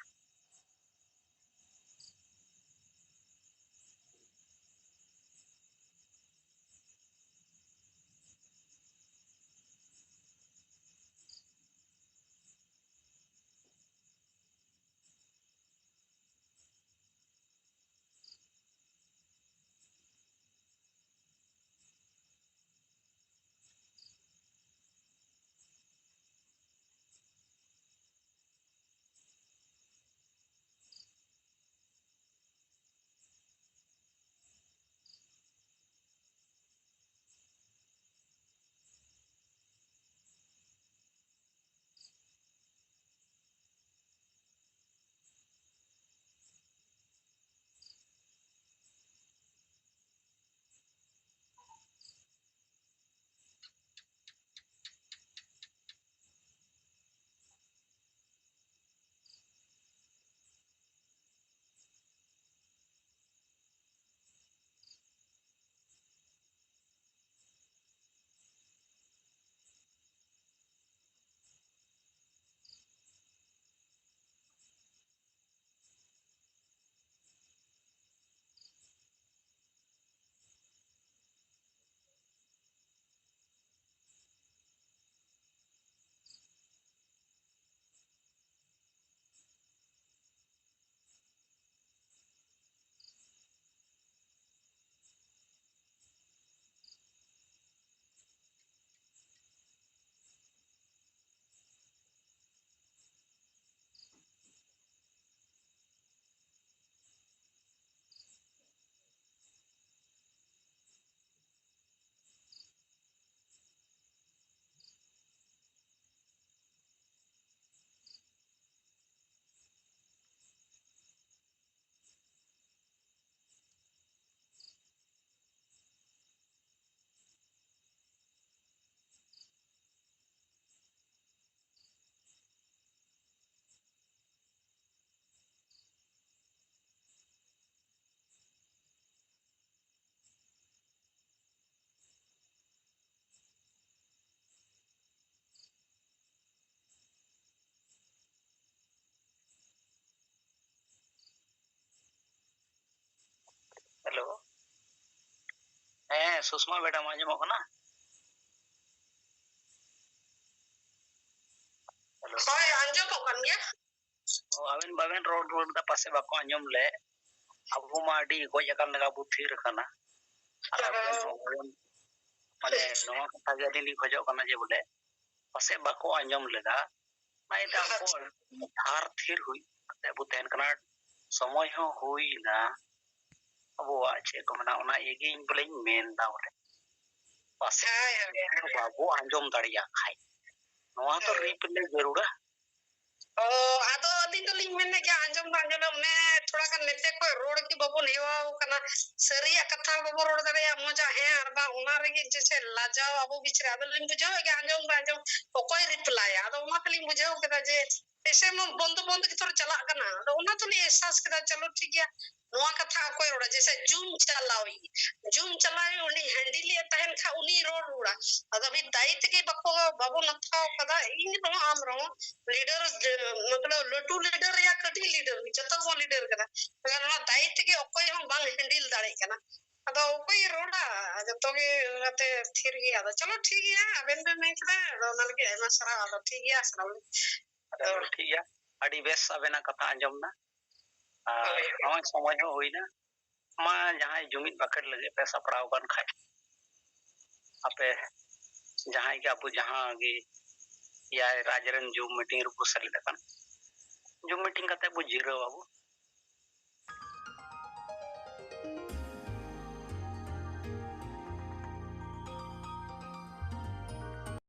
ᱥᱩᱥᱢᱟ ᱢᱮᱰᱟᱢ, ᱟᱸᱡᱚᱢᱚᱜ ᱠᱟᱱᱟ? ᱦᱮᱞᱳ᱾ ᱦᱳᱭ, ᱟᱸᱡᱚᱢᱚᱜ ᱠᱟᱱ ᱜᱮᱭᱟ᱾ ᱚ, ᱟᱵᱮᱱ ᱵᱟᱵᱮᱱ ᱨᱚᱲ ᱨᱩᱣᱟᱹᱲ ᱫᱟ, ᱯᱟᱥᱮ ᱵᱟᱠᱚ ᱟᱸᱡᱚᱢ ᱞᱮᱫ᱾ ᱟᱵᱚ ᱢᱟ ᱟᱹᱰᱤ ᱜᱚᱡ ᱟᱠᱟᱱ ᱞᱮᱠᱟ ᱵᱚ ᱛᱷᱤᱨ ᱟᱠᱟᱱᱟ᱾ ᱟᱨ ᱟᱵᱚ ᱦᱮᱸ᱾ ᱦᱚᱸ ᱢᱟᱱᱮ ᱱᱚᱣᱟ ᱠᱟᱛᱷᱟ ᱜᱮ ᱟᱹᱞᱤᱧ ᱞᱤᱧ ᱠᱷᱚᱡᱚᱜ ᱠᱟᱱᱟ ᱡᱮ ᱵᱚᱞᱮ ᱯᱟᱥᱮ ᱵᱟᱠᱚ ᱟᱸᱡᱚᱢ ᱞᱮᱫᱟ᱾ ᱚᱱᱟ ᱤᱭᱟᱹᱛᱮ ᱟᱵᱚ ᱛᱷᱟᱨ ᱛᱷᱤᱨ ᱦᱩᱭ ᱠᱟᱛᱮ ᱵᱚ ᱛᱟᱦᱮᱱ ᱠᱟᱱᱟ᱾ ᱥᱚᱢᱚᱭ ᱦᱚᱸ ᱦᱩᱭ ᱮᱱᱟ᱾ ᱟᱵᱚᱣᱟᱜ ᱪᱮᱫ ᱠᱚ ᱢᱮᱱᱟ, ᱚᱱᱟ ᱤᱭᱟᱹ ᱜᱮ ᱤᱧ ᱵᱚᱞᱮᱧ ᱢᱮᱱ ᱮᱫᱟ ᱵᱚᱞᱮ᱾ ᱯᱟᱥᱮ ᱦᱳᱭ, ᱦᱳᱭ, ᱦᱳᱭ᱾ ᱵᱟᱵᱚ ᱟᱸᱡᱚᱢ ᱫᱟᱲᱮᱭᱟᱜ ᱠᱷᱟᱡ ᱱᱚᱣᱟ ᱫᱚ ᱦᱳᱭ᱾ ᱨᱤᱯᱞᱮ ᱡᱟᱹᱨᱩᱲᱟ᱾ ᱚ, ᱟᱫᱚ ᱟᱹᱞᱤᱧ ᱫᱚᱞᱤᱧ ᱢᱮᱱᱮᱫ ᱜᱮᱭᱟ, ᱟᱸᱡᱚᱢ ᱫᱚ ᱟᱸᱡᱚᱢ ᱫᱚ ᱚᱱᱮ ᱛᱷᱚᱲᱟ ᱜᱟᱱ ᱱᱮᱛᱮ ᱠᱷᱚᱡ ᱨᱚᱲ ᱜᱮ ᱵᱟᱵᱚᱱ ᱦᱮᱣᱟᱣ ᱠᱟᱱᱟ᱾ ᱥᱟᱹᱨᱤᱭᱟᱜ ᱠᱟᱛᱷᱟ ᱵᱟᱵᱚᱱ ᱨᱚᱲ ᱫᱟᱲᱮᱭᱟᱜᱼᱟ, ᱢᱚᱡᱟ ᱦᱮᱸ ᱟᱨ ᱵᱟᱝ, ᱚᱱᱟ ᱨᱮᱜᱮ ᱡᱮᱥᱮ ᱞᱟᱡᱟᱣ ᱟᱵᱚ ᱵᱤᱪ ᱨᱮ᱾ ᱟᱫᱚ ᱞᱤᱧ ᱵᱩᱡᱷᱟᱹᱣᱮᱫ ᱜᱮᱭᱟ, ᱟᱸᱡᱚᱢ ᱫᱚ ᱟᱸᱡᱚᱢ, ᱚᱠᱚᱭ ᱨᱤᱯᱞᱟᱭᱟ? ᱟᱫᱚ ᱚᱱᱟ ᱛᱮᱞᱤᱧ ᱵᱩᱡᱷᱟᱹᱣ ᱠᱮᱫᱟ ᱡᱮ ᱮᱥᱮ ᱢᱟ ᱵᱚᱱᱫᱚ ᱵᱚᱱᱫᱚ ᱜᱮ ᱛᱷᱚᱲᱟ ᱪᱟᱞᱟᱜ ᱠᱟᱱᱟ᱾ ᱟᱫᱚ ᱚᱱᱟ ᱛᱮᱞᱤᱧ ᱮᱦᱥᱟᱥ ᱠᱮᱫᱟ, ᱪᱚᱞᱚ ᱴᱷᱤᱠ ᱜᱮᱭᱟ, ᱱᱚᱣᱟ ᱠᱟᱛᱷᱟ ᱚᱠᱚᱭ ᱨᱚᱲᱟ? ᱡᱮᱥᱮ ᱡᱩᱢ ᱪᱟᱞᱟᱣᱤᱡ, ᱡᱩᱢ ᱪᱟᱞᱟᱣᱤᱡ ᱩᱱᱤ ᱦᱮᱱᱰᱤᱞᱮᱫ ᱛᱟᱦᱮᱱ ᱠᱷᱟᱡ ᱩᱱᱤ ᱨᱚᱲ ᱨᱩᱣᱟᱹᱲᱟ᱾ ᱟᱫᱚ ᱟᱹᱵᱤᱱ ᱫᱟᱭᱤ ᱛᱮᱜᱮ ᱵᱟᱠᱚ, ᱵᱟᱵᱚᱱ ᱦᱟᱛᱟᱣ ᱠᱟᱫᱟ, ᱤᱧ ᱨᱮᱦᱚᱸ ᱟᱢ ᱨᱮᱦᱚᱸ᱾ ᱞᱤᱰᱟᱨ, ᱢᱚᱛᱞᱚᱵ ᱞᱟᱹᱴᱩ ᱞᱤᱰᱟᱨ ᱨᱮᱭᱟᱜ ᱠᱟᱹᱴᱤᱡ ᱞᱤᱰᱟᱨ, ᱡᱚᱛᱚ ᱜᱮᱵᱚᱱ ᱞᱤᱰᱟᱨ ᱠᱟᱱᱟ, ᱢᱮᱱᱠᱷᱟᱱ ᱚᱱᱟ ᱫᱟᱭᱤ ᱛᱮᱜᱮ ᱚᱠᱚᱭ ᱦᱚᱸ ᱵᱟᱝ ᱦᱮᱱᱰᱤᱞ ᱫᱟᱲᱮᱭᱟᱜ ᱠᱟᱱᱟ᱾ ᱟᱫᱚ ᱚᱠᱚᱭ ᱨᱚᱲᱟ? ᱡᱚᱛᱚ ᱜᱮ ᱚᱱᱟᱛᱮ ᱛᱷᱤᱨ ᱜᱮᱭᱟ᱾ ᱟᱫᱚ ᱪᱚᱞᱚ ᱴᱷᱤᱠ ᱜᱮᱭᱟ, ᱟᱵᱮᱱ ᱵᱮᱱ ᱢᱮᱱ ᱠᱮᱫᱟ, ᱟᱫᱚ ᱚᱱᱟ ᱞᱟᱹᱜᱤᱫ ᱟᱭᱢᱟ ᱥᱟᱨᱦᱟᱣ᱾ ᱟᱫᱚ ᱴᱷᱤᱠ ᱜᱮᱭᱟ, ᱥᱟᱱᱟᱢ ᱟᱫᱚ ᱴᱷᱤᱠ ᱜᱮᱭᱟ, ᱟᱹᱰᱤ ᱵᱮᱥ ᱟᱵᱮᱱᱟᱜ ᱠᱟᱛᱷᱟ ᱟᱸᱡᱚᱢ ᱮᱱᱟ᱾ ᱟᱨ ᱦᱳᱭ᱾ ᱱᱚᱜᱼᱚᱭ ᱥᱚᱢᱚᱭ ᱦᱚᱸ ᱦᱩᱭᱱᱟ᱾ ᱢᱟ ᱡᱟᱦᱟᱸᱭ ᱡᱩᱢᱤᱫ ᱵᱟᱠᱷᱮᱲ ᱞᱟᱹᱜᱤᱫ ᱯᱮ ᱥᱟᱯᱲᱟᱣ ᱟᱠᱟᱱ ᱠᱷᱟᱡ, ᱟᱯᱮ ᱡᱟᱦᱟᱸᱭ ᱜᱮ, ᱟᱵᱚ ᱡᱟᱦᱟᱸ ᱜᱮ ᱮᱭᱟᱭ ᱨᱟᱡᱽ ᱨᱮᱱ ᱡᱩᱢ ᱢᱤᱴᱤᱝ ᱨᱮᱠᱚ ᱥᱮᱞᱮᱫ ᱟᱠᱟᱱ, ᱡᱩᱢ ᱢᱤᱴᱤᱝ ᱠᱟᱛᱮ ᱵᱚ ᱡᱤᱨᱟᱹᱣ ᱟᱵᱚ᱾